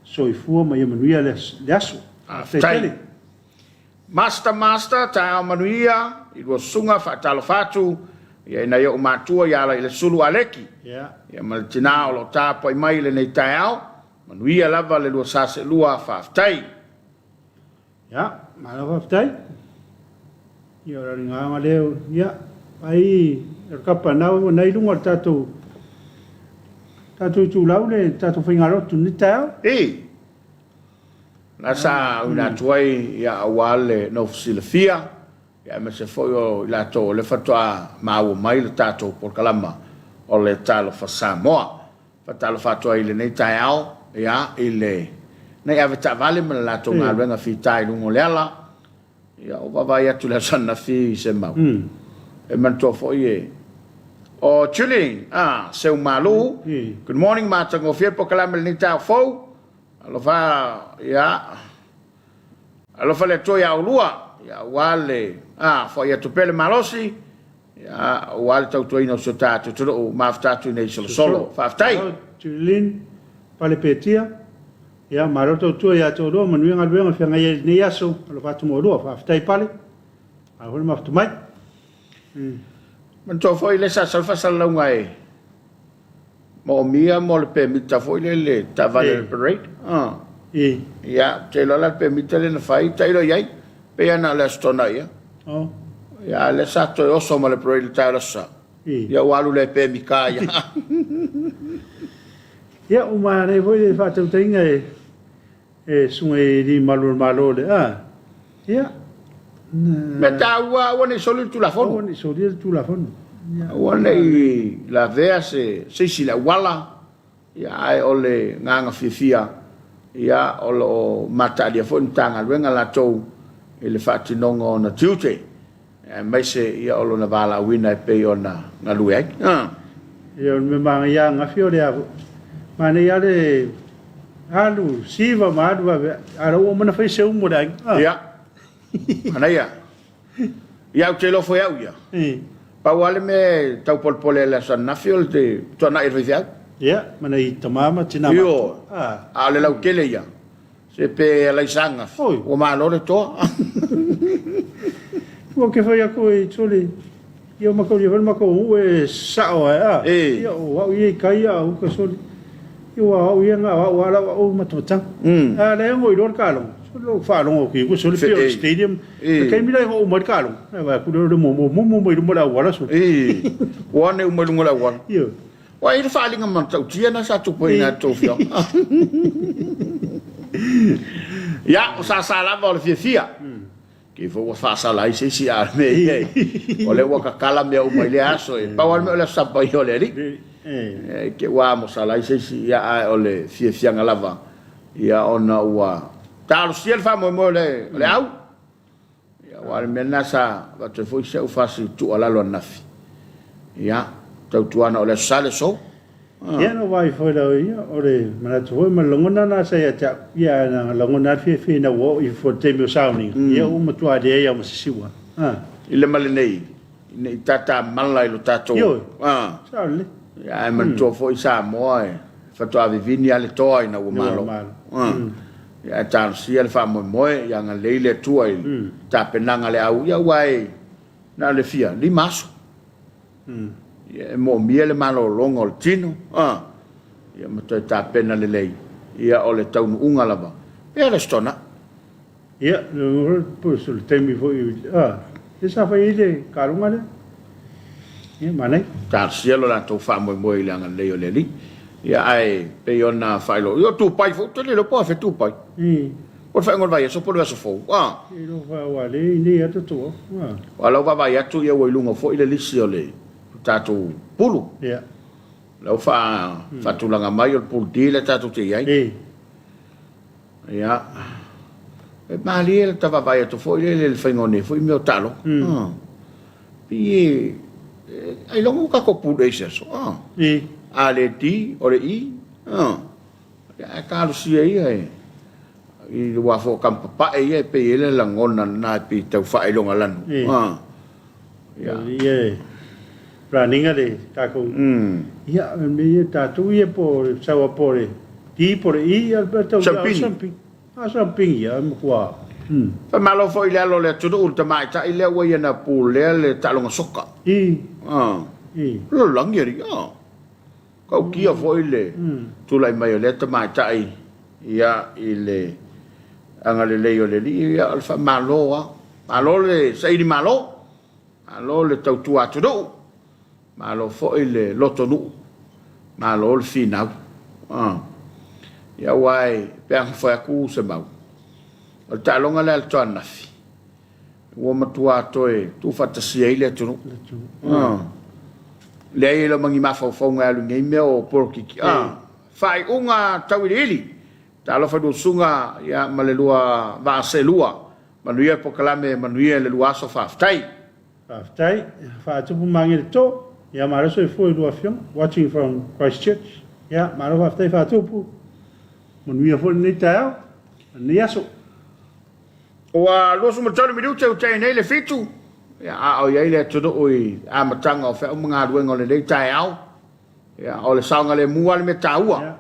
Soifua ma ia manuia le aso. Faafetai tele. Master Master taeao manuia i lua susuga faatalofa atu ia i nai ou matua ia Alailesulu Aleki ia ma le tina o lo o tapuai mai i lenei taeao manuia lava le lua sa seelua faafetai. Ia, malo faafetai. Ia o le agaga lea, ia, ai o le kapanau ua nai luga o le tatou tatou itulau le tatou faigalotu i lenei taeao. I. La sa auina atu ai ia aua le nofo silafia ia aemaise foi o i latou o lea faatoa maua mai le tatou polokalama o le Talofa Samoa. Faatalofa atu ai i lenei taeao ia i le nai avetaavale ma le latou galuega fita i luga o le ala. Ia ua vaavaai atu i le aso ananafi i se mau. E manatua foi e o Julie, Seumalu. Good morning, matagofie le polokalame i lenei taeao fou. Alofa ia alofa le Atua ia oulua, ia aua le foai atu pea le malosi, ia aua le tautuaina o si o tatou atunuu. Mafuta atu i nei solosolo. Faafetai. Julie Pale Petia, ia malo tautua ia te oulua, manuia galuega feagai ai i lenei aso, alofa atu ma oulua. Faafetai Pale, malo foi le mafuta mai. Manatua foi le sa sau faasalalauga e moomia mo le pemita foi lele taavale le parade. Ia, ou te iloa la le pemita lea na fai, tailo i ai, pei lava na o le Aso Toonai ia. Ia, a o lea sa toe oso ma le parade i le taeao o le Aso Sa. Ia ua alu lea e pemita ia. Ia, ua manaia foi le faatautaiga e e susuga i alii malu o le Malo le a. Ia. Mea taua, aua ne i soli le Tulafono. Aua ne i solia le Tulafono. Aua ne i lavea se isi i le auala, ia, ae o le agaga fiafia, ia, o lo o mataalia foi le Matagaluega latou i le faatinoga o ona tiute, aemaise ia o lona valaauina e pei ona galue ai. Ia, o le mea manaia ananafi o le a manaia lava le alu siva ma alu vave, a o la ua uma ona fai se umu a le aiga. Ia, manaia. Ia, ou te iloa foi au ia. Pau lava le mea e tau polepole ai i le aso ananafi o le tuanai o le faifeau. Ia, ma nai tama ma tina matutua. Ioe. A o le lautele ia, se pe alaisa ananafi, ua malo le toa. Ua ke fai atu i soli, ia o matou ia foi le matou nuu e sao ai a. Ia o au ia i tai a o uka soli. Ia ua au ia na o au a lau au matamataga. A lea ngoi loa le taaloga. Soli lou faalogo atu i uka soli pei o le stadium. Le taimi la e oo mai le taaloga, na vaai atu lea o le muamua mumu mai luma o le auala soli. Ua ane uma i luga o le auala. Ua i ai le faaaliga matautia na sa tupu ai i ina i le tou afioaga. Ia, o Sasa lava o le fiafia. Kei foi ua faasala ai se isi a o le mea ia e, o lea ua tatala mea uma i lea aso e pau lava le mea o le Aso Sapa ia o le Alii. E te ua amosala ai se isi, ia ae o le fiafiaga lava ia ona ua talosia le faamoemoe o le, o le au. Ia aua o le mea lena sa avatu ai foi si au fasi tuualalo ananafi. Ia, tautuana o le Aso Sa le aso. Ia na vaai foi lau ia, o le manatu foi ma le lagona lena sa ia te au, ia ae na lagona lava le fiafia ina ua oo ifo i le taimi o sauniga, ia ua matua leai lava ma se siuaga. I le ma lenei, ne i tatamala i lo tatou. Ioe, sao lelei. Ia ae manatua foi Samoa e faatoa vivini lava le toa ina ua malo. Ia ae talosia le faamoemoe, ia agalelei le Atua i le tapenaga a le au, ia aua e na o le fia 5 aso. Ia e moomia le malologa o le tino, ia ma toe tapena lelei, ia o le taunuuga lava, pea le Aso Toonai. Ia, po o le taimi foi, lea sa fai ai le taaloga lea. Ia, manaia. Talosia lo latou faamoemoe i le agalelei o le Alii. Ia ae pei ona faailoa, ia o Tupai foi, ou te le iloa po o afea Tupai. Po o le faaiuga o le vaiaso po o le vaiaso fou. Te iloa fa ua le i nei atu tou au. Aua o lau vaavaai atu ia ua i luga foi le lisi o le tatou pulu. Ia. La ua faatulaga mai o le pulu D lea tatou te i ai. Ia. E malie le ta vaavaai atu foi lele i le faiga o nei foi mea o taaloga. Pei e ailoga ua tatou pule i se aso. A le D, o le E. Ae talosia ia e i le wā foi o Kamapapae ia e pei e i ai le lagona lena e pei e tau faailoga lanu. Ia. Ia e planning le tatou. Ia, o le mea ia tatou ia po o le sau po o le D po o le E, ia le tau Siampigi. A siampigi ia, e matua. Faamalo foi i le alo o le atunuu, le tamaitai lea ua ia na pulea le taaloga soka. Lalolagi alii. Tautia foi le tulai mai o lea tamaitai ia i le agalelei o le Alii, ia o le faamalo lava. Malo le saili malo, malo le tautua atunuu, malo foi le lotonuu, malo le finau. Ia aua e pe a fai atu se mau, o le taaloga lea a le Toanafi, Ua matua toe tuufaatasia ai le atunuu. Leai e le o ma ni mafaufauga e alu i nei mea o polokiki. Faaiuga tauiliili. Talofa i lua susuga ia ma le lua vaa seelua. Manuia le polokalame, manuia le lua aso. Faafetai. Faafetai. Faatupu magele to. Ia malo soifua i lua afioga. Watching from Christchurch. Ia malo faafetai Faatupu. Manuia foi lenei taeao ma lenei aso. Ua 23 minute ua tea nei le fitu, ia, a o i ai le atunuu i amataga o feau ma galuega o lenei taeao. Ia, o le saogalemu lava le mea taua.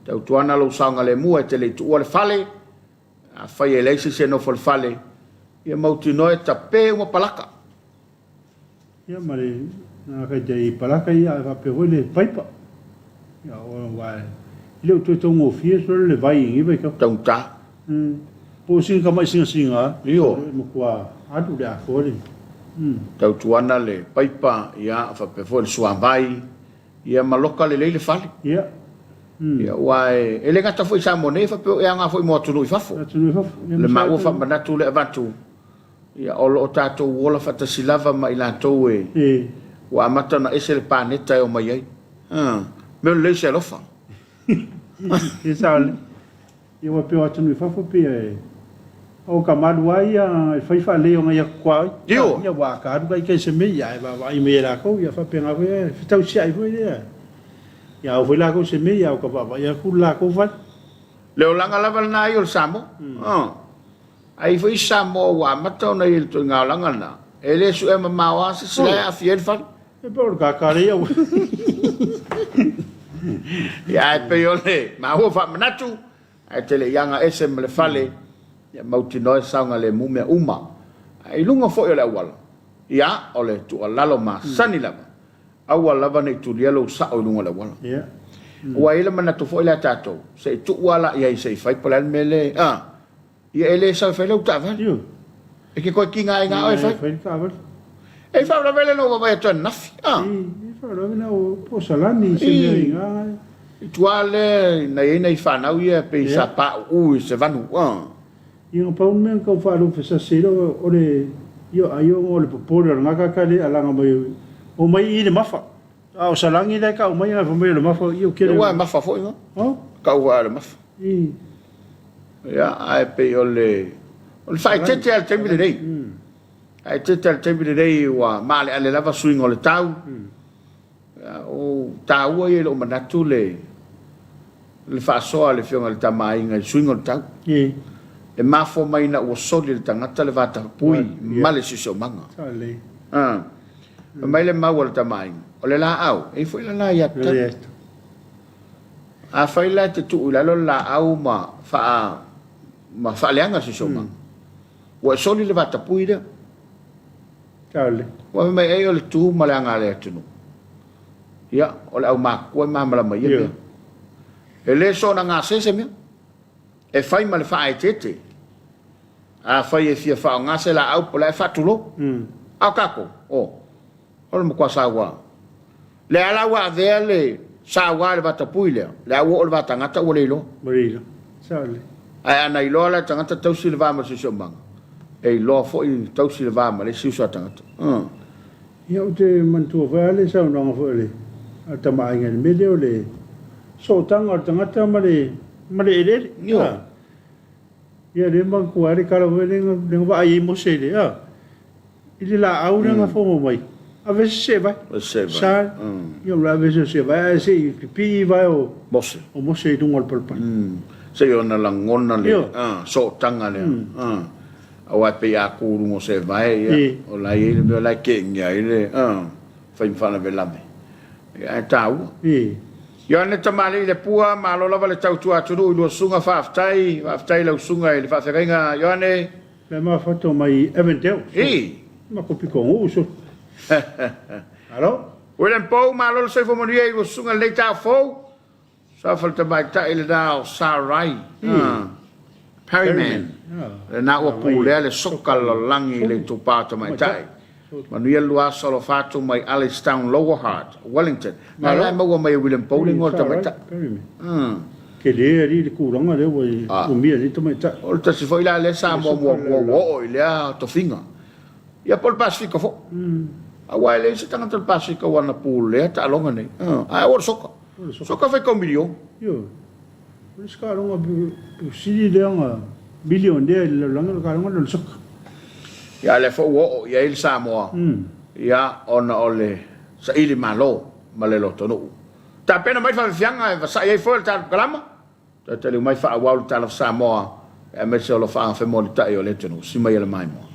Tautuana lou saogalemu ae te le i tuua le fale. Afai e leai se isi e nofo i le fale, ia mautinoa e tape uma palaka. Ia ma le na kai te i palaka ia ae faapea foi le paipa. Ia aua e le o toe taugofie solo le vai i nei vaitau. Taugata. Po o sina tamai singasinga Io. e matua alu le atoa le. Tautuana le paipa, ia faapea foi le suavai, ia ma loka lelei le fale. Ia. Ia aua e le gata foi i Samoa nei, faapea e aoga foi mo atunuu i fafo. Atunuu i fafo. Le maua faamanatu le avatu. Ia, o lo o tatou ola faatasi lava ma i latou e ua amata ona ese le paneta e omai ai. Mea o lelei se alofa. E sao lelei. Ia ua pei o atunuu i fafo pei e o ka malu lava ia e fai faalelei o nai atu ai. Ioe. Ia ua ka alu ka ika i se mea ia ae vaavaai mai e lakou ia faapena foi e fetausiai foi lea. Ia au foi lakou i se mea ia o ka vaavaai atu le lakou fale. Le olaga lava lena ia o le Samoa. A i ai foi isi Samoa ua amata ona i ai i le ituaiga olaga lena, e le suea mamao lava se isi la e aafia ai le fale. E pei o le kaka lea ua. Ia, ae pei o le maua faamanatu, ae te le i aga ese ma le fale, ia mautinoa e saogalemu mea uma. Ae i luga foi o le auala, ia, o le tuualalo masani lava, aua lava ne i tulia lou sao i luga o le auala. Ua i ai le manatu foi lea a tatou, se i tuu lava la i ai se i fai po o le a le mea le, a. Ia e le sau e fai lau taavale. Ioe. E ke koe kinga ai nga oe fai. Fai le taavale. E faalavelave le na ua vaai atu ananafi. Ah. E faalavelave na ua po salani se mea i nga. I tua le na i ai nai fanau ia pei sa pauu i se vanu. Ah. Ia na pau le mea na tau faalofesase ai loa o le ia ai ona o le popole o lena kaka le alaga mai omai i le mafa. A o Salani la e tau mai a fai mai o le mafa ia o kele. Ua e mafa foi ma. Oh. Kau wa le mafa. I. Ia ae pei o le o le faaeteete lava i le taimi lenei. Faaeteete lava i le taimi lenei ua maaleale lava suiga o le tau. Ia o taua ia i lou manatu le le faasoa a le Afioga i le Tama a Aiga i le suiga o le tau. I. E mafua mai ina ua soli e le tagata le vatapuai ma le siosiomaga. Ah. Fai mai le mau a le Tama a Aiga, o le laau, e i ai foi lana aiatatau. Afai la e te tuu i lalo le laau ma faa ma faaleaga le siosiomaga, ua e soli le vatapuai lea. Ua fai mai ai o le tu ma le aga a le atunuu. Ia, o le aumatutua e malamalama i ia mea. E le soona gase se mea. E fai ma le faaeteete. Afai e fia faaaoga se laau po o le a e faatulou. A o tatou, o, o le matua saua. Lea la ua avea le Saua i le vatapui lea, le a ua oo i le va tagata ua le iloa. Ua le iloa. Sao lelei. Ae ana iloa la e tagata tausi le va ma le siosiomaga, e iloa foi tausi le va ma le isi uso a tagata. Uh. Ia ou te manatua foi lava le saunoaga foi a le a le Tama a Aiga i le mea lea o le sootaga o le tagata ma le ma le eleele. Ioe. Ia lea e manatua ai le tala foi lea na vaai ai Mose i le a i le laau lea na fogo mai, ave se seevae. Sa, ia o le ave se seevae ae se i pipii vae o Mose. O Mose i luga o le palapala. Se i ona lagona le sootaga lea. Aua e pei a tu i luga o seevae, ia, o la e i ai le mea o la e keegea ai le fai ma faalavelave. Ia, ae taua. Ioane Tamalii Lepua, malo lava le tautua atunuu i lua susuga, faafetai, faafetai i lau susuga i le faafeagaiga Ioane. Le mafato mai Avondale. I. Matou pitonuu so. Malo. William Pou, malo le soifua manuia i lua susuga i lenei taeao fou. Suafa le tamaitai lena o Sarai. Perryman. Lena ua pulea le soka lalolagi i le itupa o tamaitai. Manuia le lua aso alofa atu mai Alice Town Lower Hutt, Wellington. Na la e maua mai e William Pou le igoa o le tamaitai. Tele alii le tulaga lea ua umia e lenei tamaitai. O le tasi foi la lea Samoa muamua ua oo i lea tofiga. Ia po o le Pasefika foi. Aua e leai se tagata o le Pasefika ua na pulea taaloga nei. Ae ua o le soka. Soka faitau miliona. Ioe. O le isi taaloga sili lea ona milionea i le lalolagi o le taaloga lea o le soka. Ia a o lea foi ua oo i ai le Samoa, ia ona o le saili malo ma le lotonuu. Tapena mai le faafefiaga e vasai ai foi le tatou kalama, toe taliu mai faaauau le Tala Samoa aemaise o alofaaga femolitai o le atunuu. Si mai e le maimoa.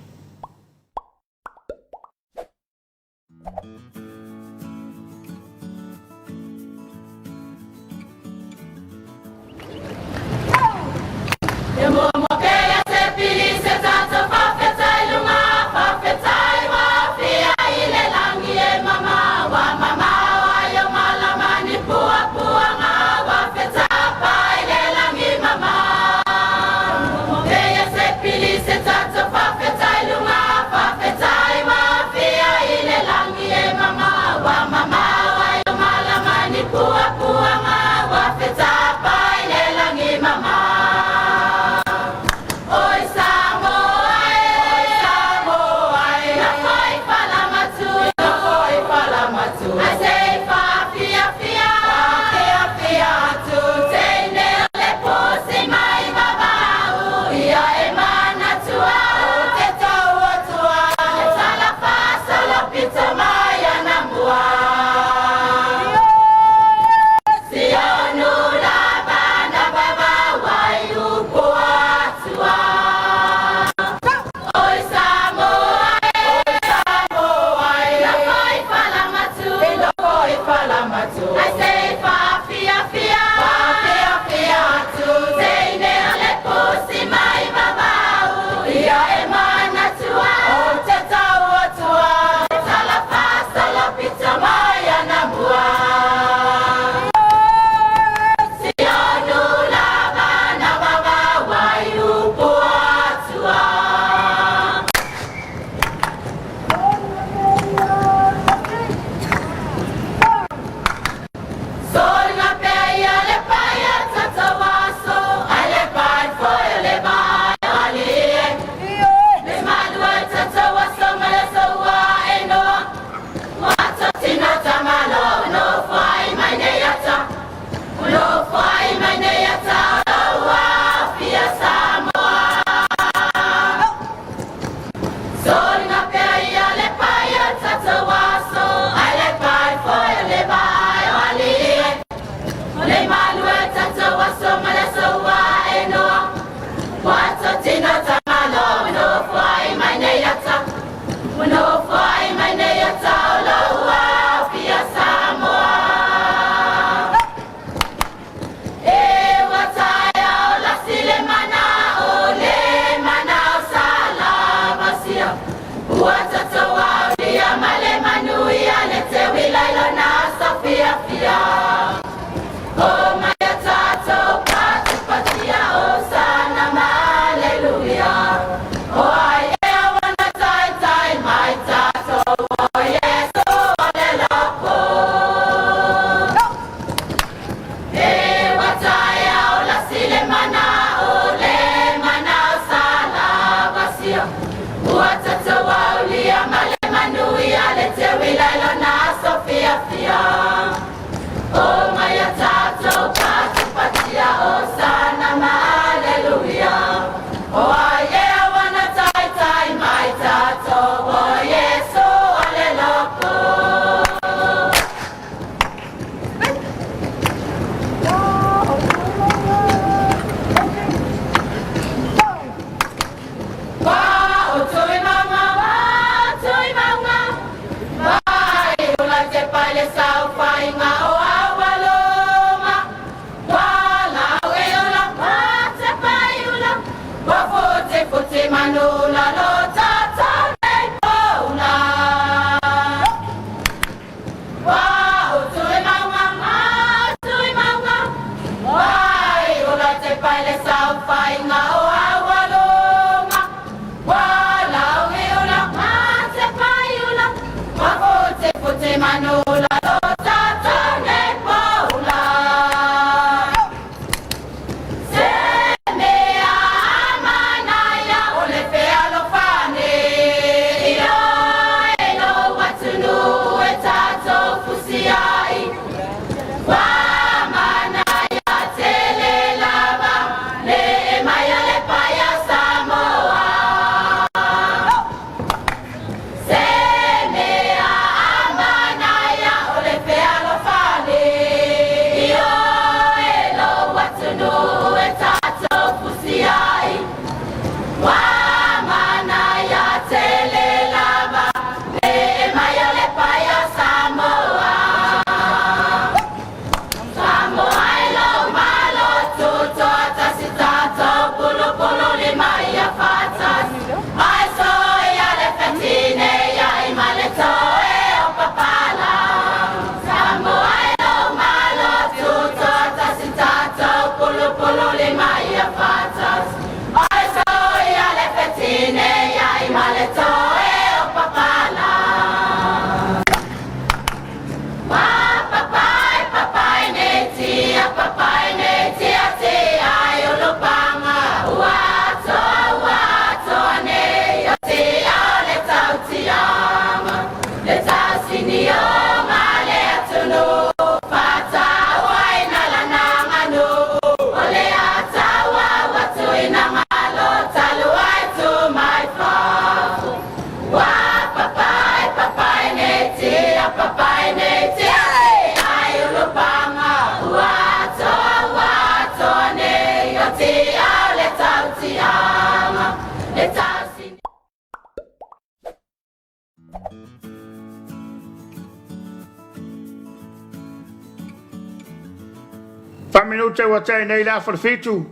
Fa minute ua tea nei le afa le fitu.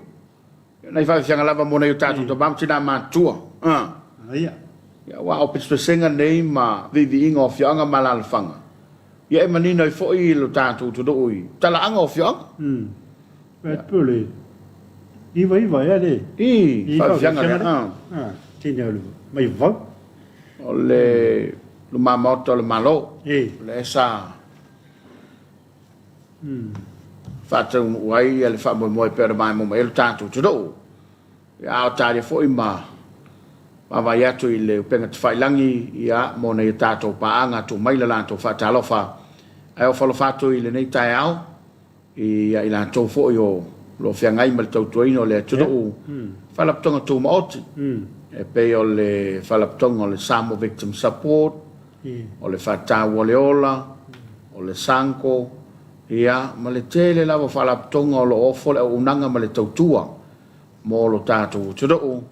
Nai faafiafiaga lava mo nei o tatou tama ma tinā matutua. Ia. Ia, aua o pesepesega nei ma viiviiga o afioaga ma alaalafaga, ia e manino ai foi lo tatou atunuu i talaaga o afioaga. Pe pe le iva iva ea le I faafiafiaga lea. Tine o le mai vau. O le luma maota o le Malo. O le sa faataunuu ai le faamoemoe pei ona maimoa mai ai lo tatou atunuu. Ia, a o talia foi ma vaavaai atu i le upega tafailagi, ia, mo nai a tatou paaga tuu mai le latou faatalofa. Ae ofo alofa atu i lenei taeao i latou foi o lo o feagai ma le tautuaina o le atunuu, Faalapotopotoga Tumaoti, e pei o le Faalapotopotoga o le Samoa Victim Support, o le Faataua o le Ola, o le Sanko, ia, ma le tele lava o faalapotopotoga o lo o ofo le auaunaga ma le tautua mo lo tatou atunuu.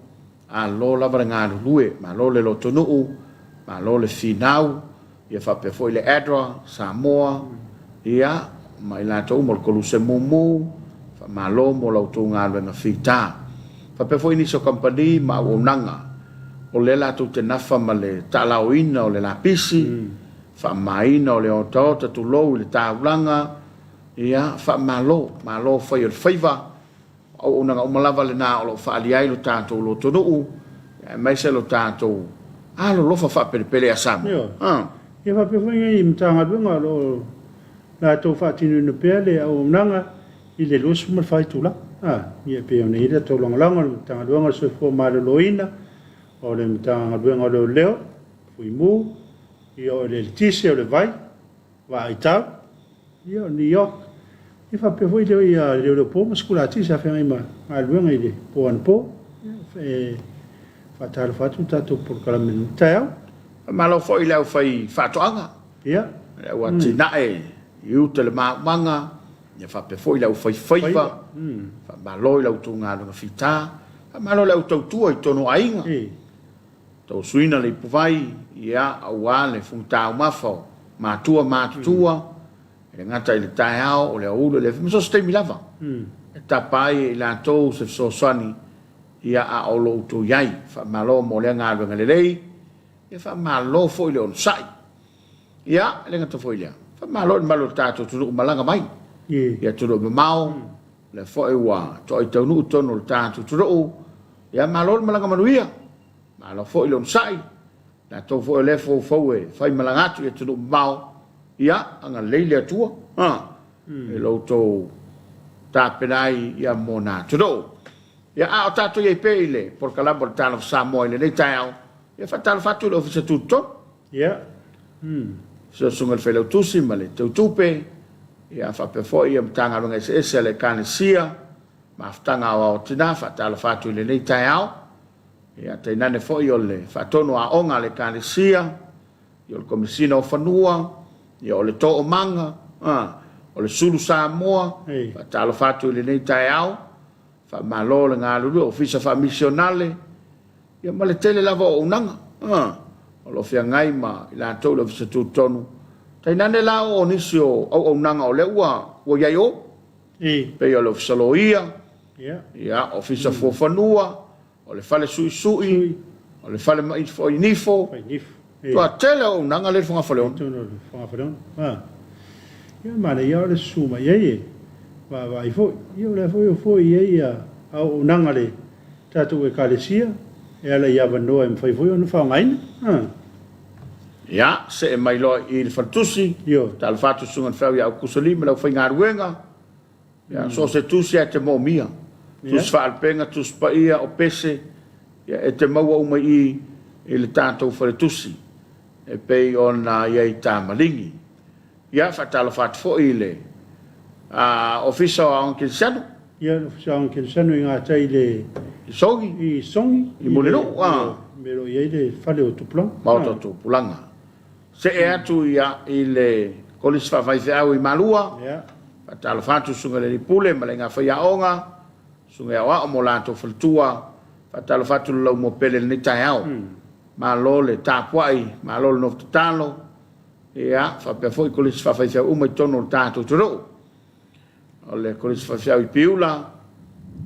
Malo lava le galulue, malo le lotonuu, malo le finau, ia faapea foi le ADRA, Samoa, ia, ma i latou uma o le Koluse Mumu, faamalo mo la outou galuega fita. Faapea foi nisi o kamupani ma auaunaga o lea latou te nafa ma le taalaoina o le lapisi, faamamaina o le otaota, tulou i le taulaga, ia, faamalo, malo fai o le faiva. O auaunaga uma lava lena o lo o faaalia ai lo tatou lotonuu, aemaise lo tatou alolofa faapelepele ia Samoa. Ia faapea foi nei Matagaluega o lo o latou faatinoina pea le auaunaga i le 24 itula. Ia e pei ona i ai le latou lagolago i le Matagaluega o le Soifua Maloloina, o le Matagaluega o Leoleo, Fuimu, ia o le Eletise, o le Vai, Vaaitau, ia o New York, ia faapea foi le ia leoleo po ma sikulati sa feagai ma galuega i le po anapo. Ia e faatalofa atu le tatou polokalame i lenei taeao. Faamalo foi i le aufai faatoaga. Ia. Le au atinae i uta i le maumaga, ia faapea foi le aufai faiva. Faamalo i la outou galuega fita. Faamalo i le au tautua i totonu o aiga. Tausuina le ipuvai, ia, aua le fuga taumafa o matua ma matutua, e le gata i le taeao, o le aoauli, o le afiafi, ma so o se taimi lava, e tapa ai e i latou se fesoasoani. Ia, a o lo outou i ai. Faamalo mo lea galuega lelei, ia faamalo foi le onosai. Ia, e le gata foi i lea, faamalo i le mamalu o le tatou atunuu malaga mai i atunuu mamao, lea foi ua toai taunuu i totonu o le tatou atunuu. Ia, malo le malaga manuia, malo foi le onosai, latou foi o lea e foufou e faimalaga atu i atunuu mamao, ia, agalelei le Atua i lo outou tapena ai ia mo na atunuu. Ia, a o tatou i ai pea i le polokalame o le Talofa Samoa i lenei taeao, ia faatalofa atu i le Ofisa Tutotonu. Ia. Susuga i le Failautusi ma le Teutupe, ia faapea foi ia Matagaluega eseese a le Ekalesia, Mafutaga Aoao o Tina, faatalofa atu i lenei taeao. Ia, tainane foi o le Faatonu Aoga a le Ekalesia, ia o le Komesina o Fanua, ia o le Toomaga, o le Sulu Samoa, faatalofa atu i lenei taeao. Faamalo le galulue, Ofisa Faamisionale, ia ma le tele lava o auaunaga o lo o feagai ma i latou i le Ofisa Tutotonu. Tainane la o nisi o auaunaga o lea ua i ai o, pei o le Ofisa Loia, ia, Ofisa Fuafanua, o le Fale Suisui, o le Fale Mai foi Nifo, matua tele o auaunaga lea i le Fogafaleona. Totonu o le Fogafaleona. Ia, manaia o le susu mai ai e vaavaai foi. Ia, o lea foi o foi i ai auaunaga a le tatou Ekalesia e ala i avanoa e mafai foi ona faaaogaina. Ia, see mai loa i le faletusi, talofa atu Susuga i le Feau ia Aukuso Lee ma le aufaigaluega. Ia, so o se tusi lava e te moomia, tusi faalupega, tusi paia, o pese, ia, e te maua uma i i i le tatou faletusi e pei ona i ai i Tamaligi. Ia, faatalofa atu foi i le Ofisa o Aoga Kerisiano. Ia, le Ofisa o Aoga Kerisiano i gatai i le... I Sogi. I Sogi. I Mulinuu. I le mea o lo o i ai le fale o Tupulaga. Maota o Tupulaga. See atu ia i le Kolisi Faafaifeau i Malua, faatalofa atu Susuga i le Alii Pule ma le Aiga Faiaoga, Susuga i Aoao ma o latou faletua, faatalofa atu le Laumua Pele i lenei taeao. Malo le tapuai, malo le nofo tatalo, ia faapea foi Kolisi Faafaifeau uma i totonu o le tatou atunuu. O le Kolisi Faifeau i Piula,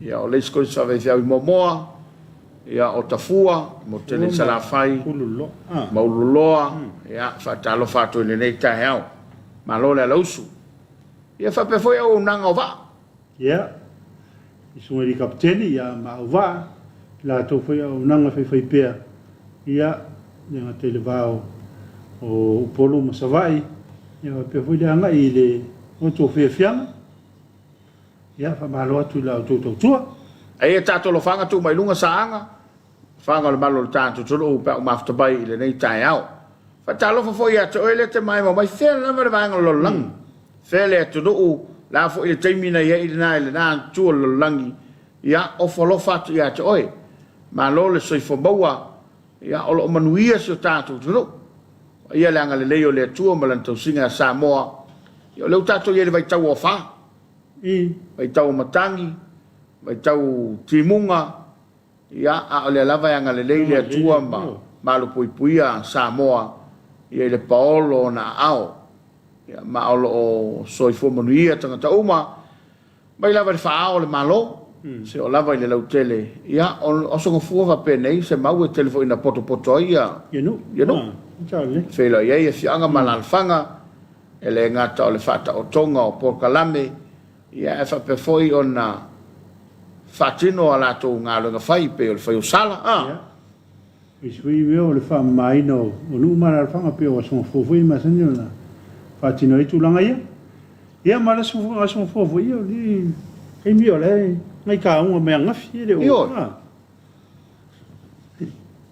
ia o le isi Kolisi Faifeau i Moamoa, ia o Tafua, mo tele i Salafai, ma Ululoa, ia faatalofa atu i lenei taeao. Malo le alausu. Ia faapea foi auaunaga o vaa. Ia, i susuga i le Kapeteni, ia ma auvaa, i latou foi auaunaga faifaipea, ia, le gata i le va o Upolu ma Savaii, ia faapea foi le agai i le outou fiafiaga. Ia, faamalo atu i la outou tautua. Eia tatou alofaga tuu mai luga Saaga, faga o le malu o le tatou atunuu pe a ou mafuta mai i lenei taeao. Faatalofa foi ia te oe lea te maimoa mai, fea lava le vaega o le lalolagi, fea le atunuu, le a foi le taimi na i ai lena i lena itu o le lalolagi, ia, ofo alofa atu ia te oe. Malo le soifua maua, ia, o lo o manuia si o tatou atunuu. Paia le agalelei o le Atua ma Lana tausiga ia Samoa, ia, o lea ua tatou i ai i le vaitau o afa, vaitau o matagi, vaitau timuga, Ia, a o lea lava e agalelei le Atua ma malupuipuia Samoa ia i le paolo o ona aao. Ia, ma o lo o soifua manuia tagata uma, mai lava i le faa-ao o le Malo, seia oo lava i le lautele. Ia, o Aso Gafua faapenei, se mau e tele foi ina potopoto ai ia nuu. E feiloai ai afioaga ma alaalafaga, e le gata o le faataotoga o polokalame, Ia, ae faapea foi ona faatino a latou galuega fai pei o le fai o sala, a. Ia, o isi foi mea o le faamamaina o nuu ma alaalafaga pei o Aso Gafua foi e masani ona faatino ai tulaga ia. Ia ma le Aso Gafua foi, ia o le taimi o la e gaitauga mai ananafi, e le o. Ioe.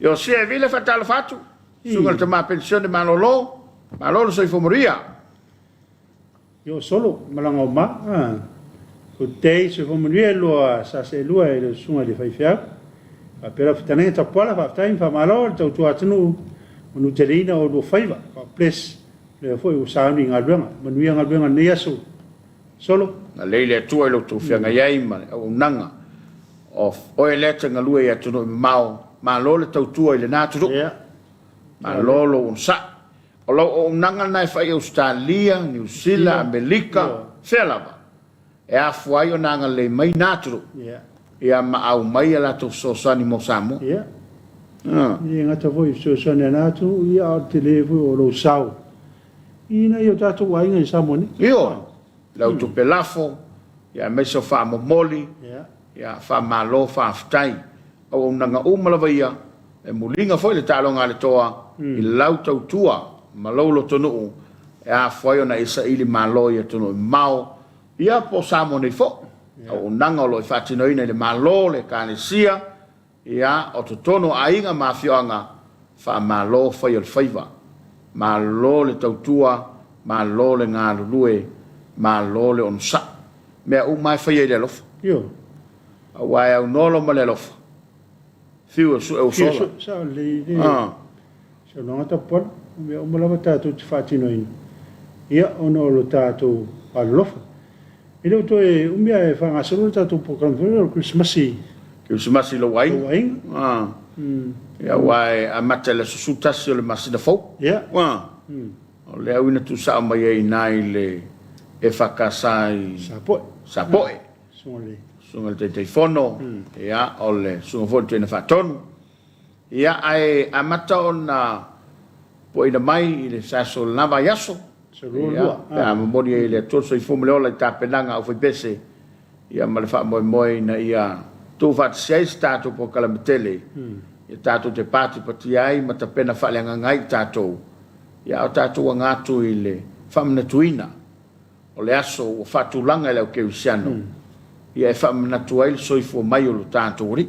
Ioe, sia e vile faatalofa atu, susuga i le tama penisione malolo, malo le soifua manuia. Io solo malaga o ma a. Good day soifua manuia e lua sa seelua e le susuga i le faifeau. Faapea lau fetalaiga Tapuala faafetai ma faamalo le tautua atunuu manuteleina o lua faiva. God bless. Lea foi ua sauni i galuega. Manuia galuega lenei aso. Solo. Galei le Atua i lo outou feagai ai ma le auaunaga o oe lea te galue i atunuu e mamao. Malo le tautua i lena atunuu. Malo lou onosai. O lau auaunaga lena e fai i Ausetalia, Niu Sila, Amelika, fea lava, e afua ai ona agalelei mai na atunuu. ia ma aumai a latou fesoasoani mo Samoa. Ia. E le gata foi i fesoasoani a na atunuu, ia a o le tele foi o lou sao i nai o tatou aiga i Samoa nei. Ioe, lau tupe lafo, ia aemaise o faamomoli, ia faamalo faafetai. Auaunaga uma lava ia, e muliga foi le taaloga a le toa i lau tautua ma lou lotonuu e afua ai ona e saili malo i atunuu e mamao, ia po o Samoa nei foi. Auaunaga o lo o faatinoina i le Malo, le Ekalesia, ia, o totonu o aiga ma afioaga, faamalo fai o le faiva. Malo le tautua, malo le galulue, malo le onosai. Mea uma lava e faia i le alofa. Ioe. Aua e aunoa loa ma le alofa, fiu e sue ua Fiu e sola. sue, sao lelei le saunoaga Tapuala. O mea uma lava tatou te faatinoina, ia, ona o lo tatou alolofa. E le o toe umi ae faagasolo le tatou polokalame foi lea o le Kerisimasi i. Kerisimasi i lou aiga. Lou aiga. Ia, aua e amata i le aso 11 o le masina fou. Ia. O le auina tuusao mai ai i ina i le EFKS i. Sapoe. Sapoe. Susuga i le. Susuga i le Taitaifono, ia, o le susuga foi i le Toeaina Faatonu. Ia, ae amata ona puaina mai i le aso o lena vaiaso, ia, pe a momoli ai e le Atua le soifua ma le ola i tapenaga a aufaipese, ia, ma le faamoemoe ina ia tuufaatasi ai se tatou polokalame tele, ia tatou te patipatia ai ma tapena faaleagaga ai i tatou, ia, a o tatou aga atu i le faamanatuina o le aso ua faatulaga e le au kerisiano, ia, e faamanatu ai le soifua mai o lo tatou Alii.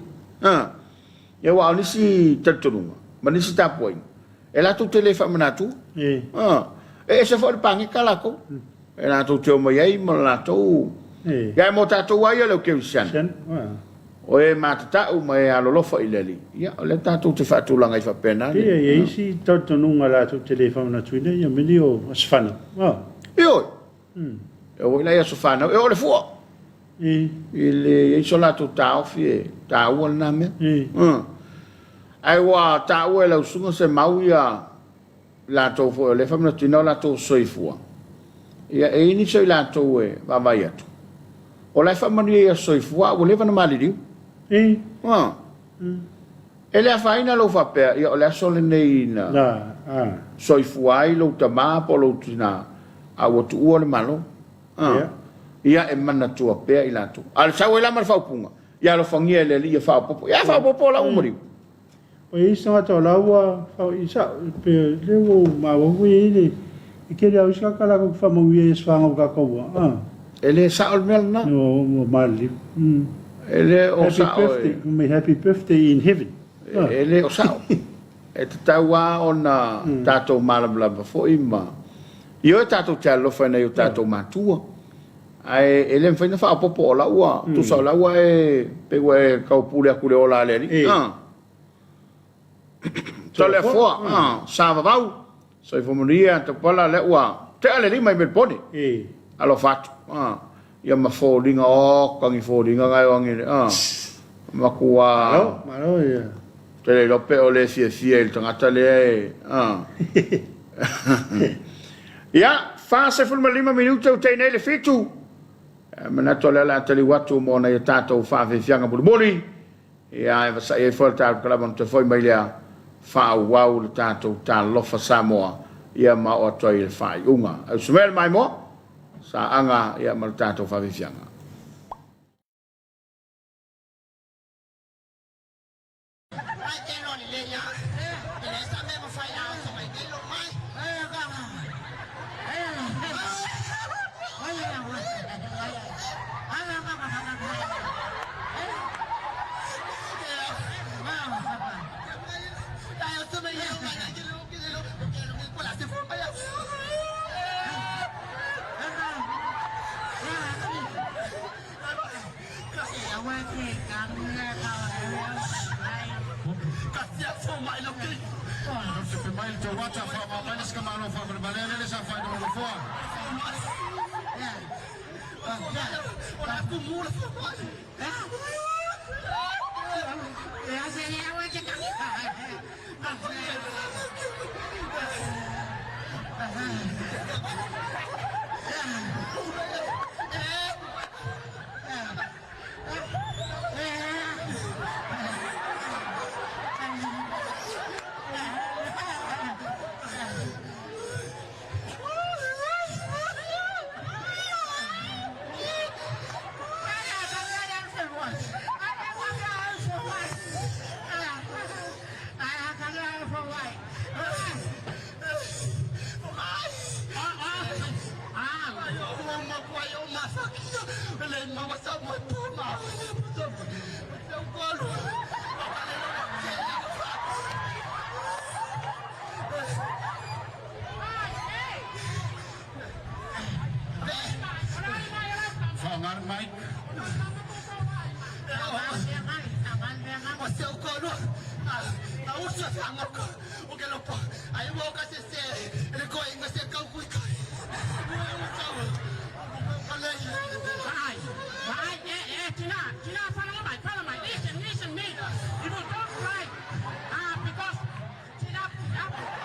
Ia, aua o nisi talitonuga ma nisi tapuaiga, e latou te le faamanatua. E ese foi le pageka latou, e latou te omai ai ma latou. Ia, e mo tatou lava ia le au kerisiano, o e matatau ma e alolofa i le Alii, ia, o lea tatou te faatulaga ai faapena. Pei e i ai isi talitonuga latou te le faamanatuina ia mea nei o aso fanau. Ioe. E oo foi la i aso fanau, e oo i le fua. I le i ai so latou taofi e taua lena mea. Ae ua taua e lau susuga Semau ia latou foi o lea e faamanatuina o latou soifua. Ia, e i ai nisi o i latou e vaavaai atu, o la e faamanuia i aso soifua a ua leva ona maliliu. E le afaina lou faapea, ia o le aso lenei na soifua ai lou tama po o lou tina, a ua tuua le Malo. Ia, e manatua pea i latou. A o le sau ai la ma le faaupuga, ia alofagia e le Alii ia faaopoopo. Ia faaopoopo la ua maliu. Ua i ai se tagata o la ua i sao, pe lea ua ou maua foi e i ai le e tele lava o isi tagata latou te faamanuia i aso fanau tatou. E le sao le mea lena. Ua maliliu. E le o Happy sao birthday, may happy birthday in heaven. E le o sao. E tatau lava ona tatou malamalama foi ma ioe tatou te alolofa i nai o tatou matua. Ae e le mafai ona faaopoopo o la ua, tusa o la ua e, pei ua e taupule atu i le ola a le Alii. Toleafoa, Sa Vavau, Soifua manuia Taupala, lea ua tea le lima i Melbourne. Alofa atu. Ia ma foliga, oka ni foliga na e o agi matua. Malo, malo ia. Te le iloa pe o le fiafia i le tagata lea e. Ia, 45 minute ua tei nei le 7. Manatu o lea o le a taliu atu mo nai a tatou faafiafiaga mulimuli. Ia, ae vasa'i ai foi le tatou kalama ona toe foi mai lea, faaauau le tatou Talofa Samoa, ia ma oo atu ai i le faaiuga. Ausi mai le maimoa, saaga ia ma le tatou faafiafiaga. Vai, vai, Tina, Tina, follow my, follow my. Listen, listen me. You don't cry. Ah, because Tina, ah,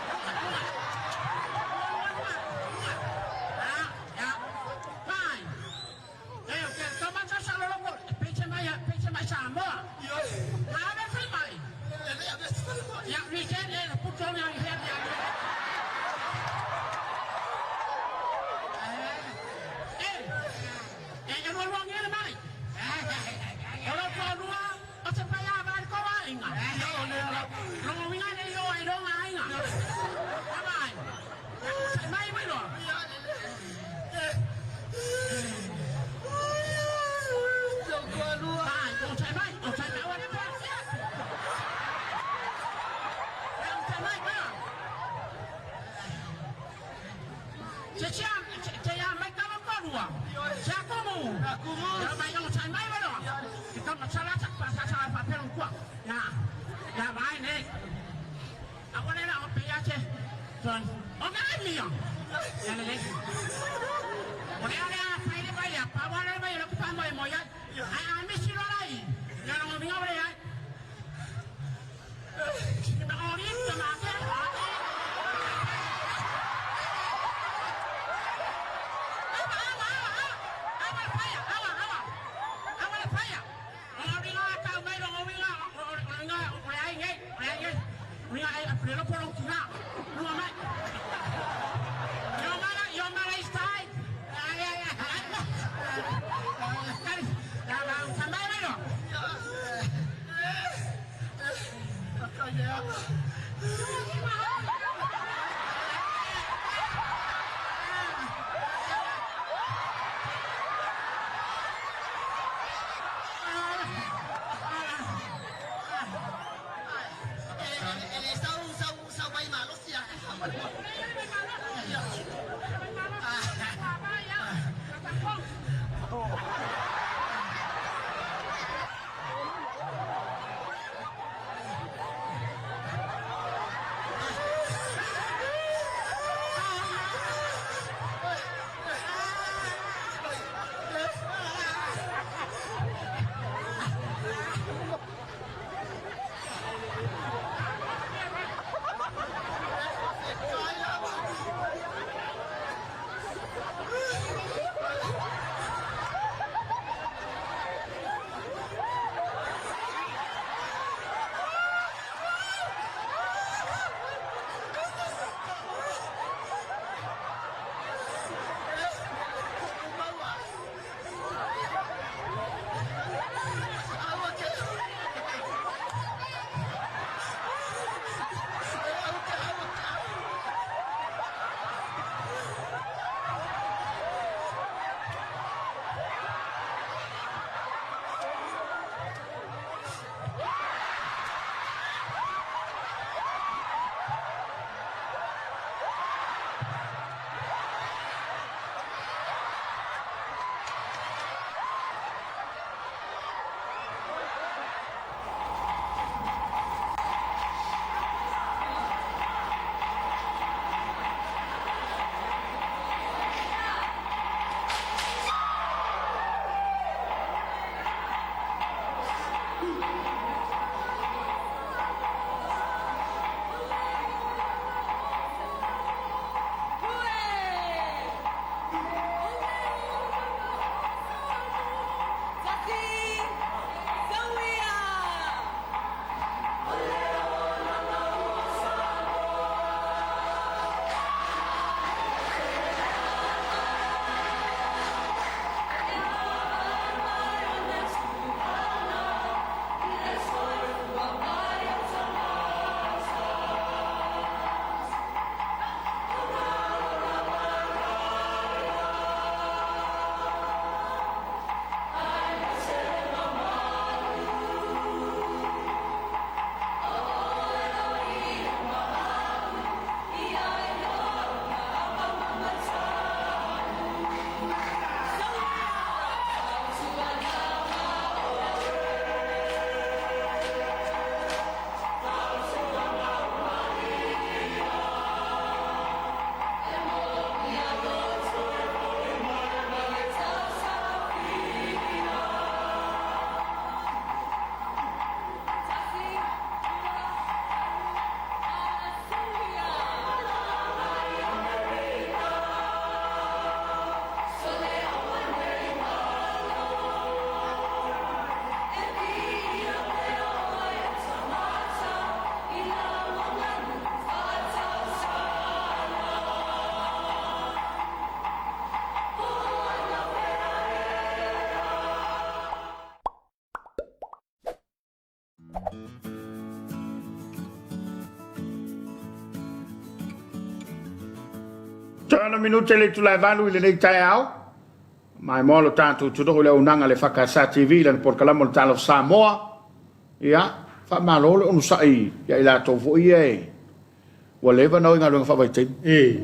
Toe ono minute le itula e valu i lenei taeao. Maimoa lo tatou atunuu i le auaunaga a le EFKS TV i lana polokalame o le Talofa Samoa. Ia, faamalo le onosai ia i latou foi ia e ua leva ona o i galuega faavaitaimi. E.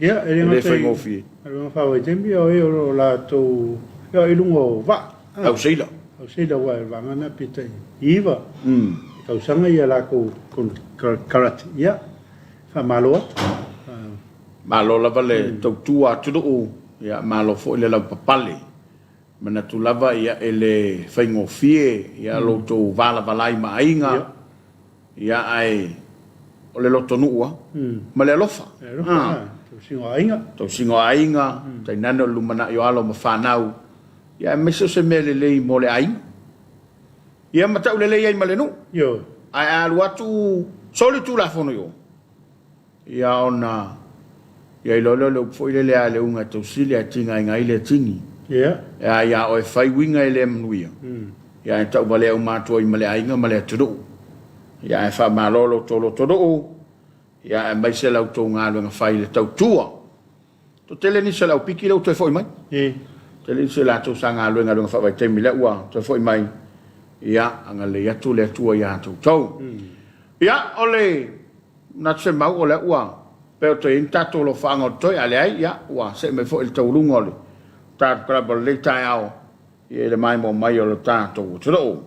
Ia, e le E le gata i faigofie. galuega faavaitaimi, o e o lo o latou feoai i luga o vaa. Au seila. Au seila aua o le vaa lena pe tai iva tausaga ia latou konekarate. Ia, faamalo atu. Malo lava le tautua atunuu, ia malo foi le lavapapale. Manatu lava ia e le faigofie ia lo outou valavala ai ma aiga, ia ae o le lotonuu a ma le alofa. Le alofa, tausiga o aiga. Tausiga o aiga, tainane o le lumanai o alo ma fanau, ia aemaise o se mea lelei mo le aiga. Ia ma taulelei ai ma le nuu. Ioe. Ae a alu atu soli Tulafono i o, Ia ona ia iloa lea o le upu foi lele a le uga e tausili ae tigaina ai le tini. Ia. E a ia oe fai uiga e le manuia, ia ae tauvalea uma atu ai ma le aiga ma le atunuu. Ia ae faamalo lo outou lotonuu, ia aemaise la outou galuega fai i le tautua. Toatele nisi o le aupiki lea ua toe foi mai. Tele nisi o latou sa galue galuega faavaitaimi lea ua toe foi mai. Ia agalelei atu le Atua ia outou. Ia o le manatu se mau o lea ua pei o toe i ai ni tatou alofaaga o totoe, a leai, ia ua see mai foi i le taualuga o le tatou kalaba o lenei taeao i le maimoa mai o le tatou atunuu.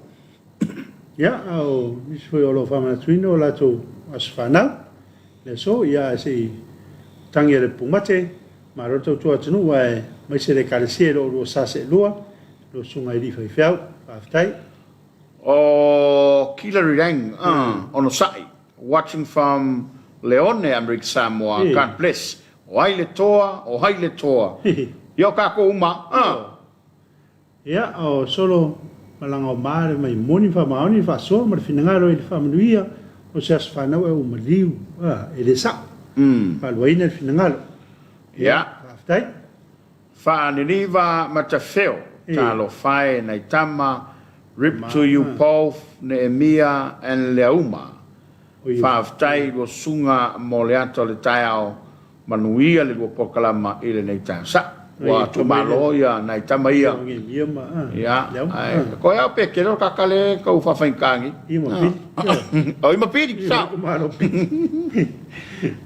Ia, a o nisi foi o lo o faamanatuina o latou aso fanau, le aso, ia ae se i tagi a le pumate, malo le tautua atunuu ae maise le Ekalesia i lo oulua sa seelua, lua susuga i alii faifeau. Faafetai. O Killary Lang, onosai, watching from Leone, Amerika Samoa, God bless. O ai le toa, o ai le toa. Ia o kākou uma, ah. Ia, o solo malaga o ma le mai moni faamaoni le faasoa ma le finagalo i le faamanuia o se aso fanau e ua maliu, ah, e le sa'o. Faaluaina le finagalo. Ia, Faafetai. Faaniniva Matafeo, Talofa e nai tama, Rip to you both Neemia and Leauma. Faafetai lua susuga mo le ata o le taeao, manuia le lua polokalama i lenei taeao. Sa, ua tuumalo ia nai tama ia. Ia, ae koe au pe kele o kaka le kau faafaigata nei. O i ma pili, sa.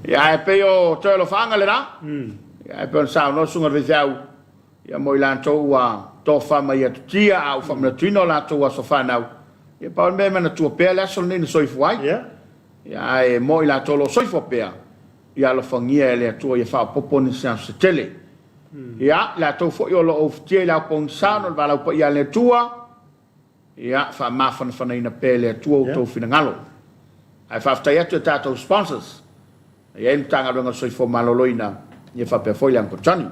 Ia, ae pei o toe alofaaga lena. Ia, e pei ona saunoa le susuga i le faifeau, ia mo i latou ua tofa mai atutia a ua faamanatuina o latou aso fanau, ia pau le mea e manatua pea le aso lenei na soifua ai. Ia, ae mo i latou o lo o soifua pea, ia alofagia e le Atua ia faaopoopo nisi aso se tele. Ia, i latou foi o lo o ufitia i le ao pogisa ona o le valaau paia a le Atua, ia faamafanafanaina pea e le Atua outou finagalo. Ae faafetai atu i a tatou sponsors, E i ai le Matagaluega o le Soifua Maloloina, ia faapea foi le Uncle Johnny.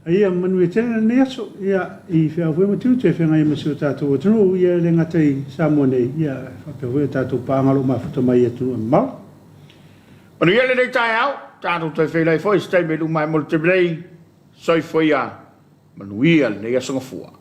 Ia manuia tele lenei aso, ia, i feau foi ma tiute e feagai ai ma si o tatou atunuu, ia e le gata i Samoa nei, ia e faapea foi a tatou paaga o lo o mafuta mai i atunuu e mamao. Manuia lenei taeao, tatou toe feiloai foi i se taimi e luma ai mo le taimi nei. Soifua ia, manuia lenei aso Gafua.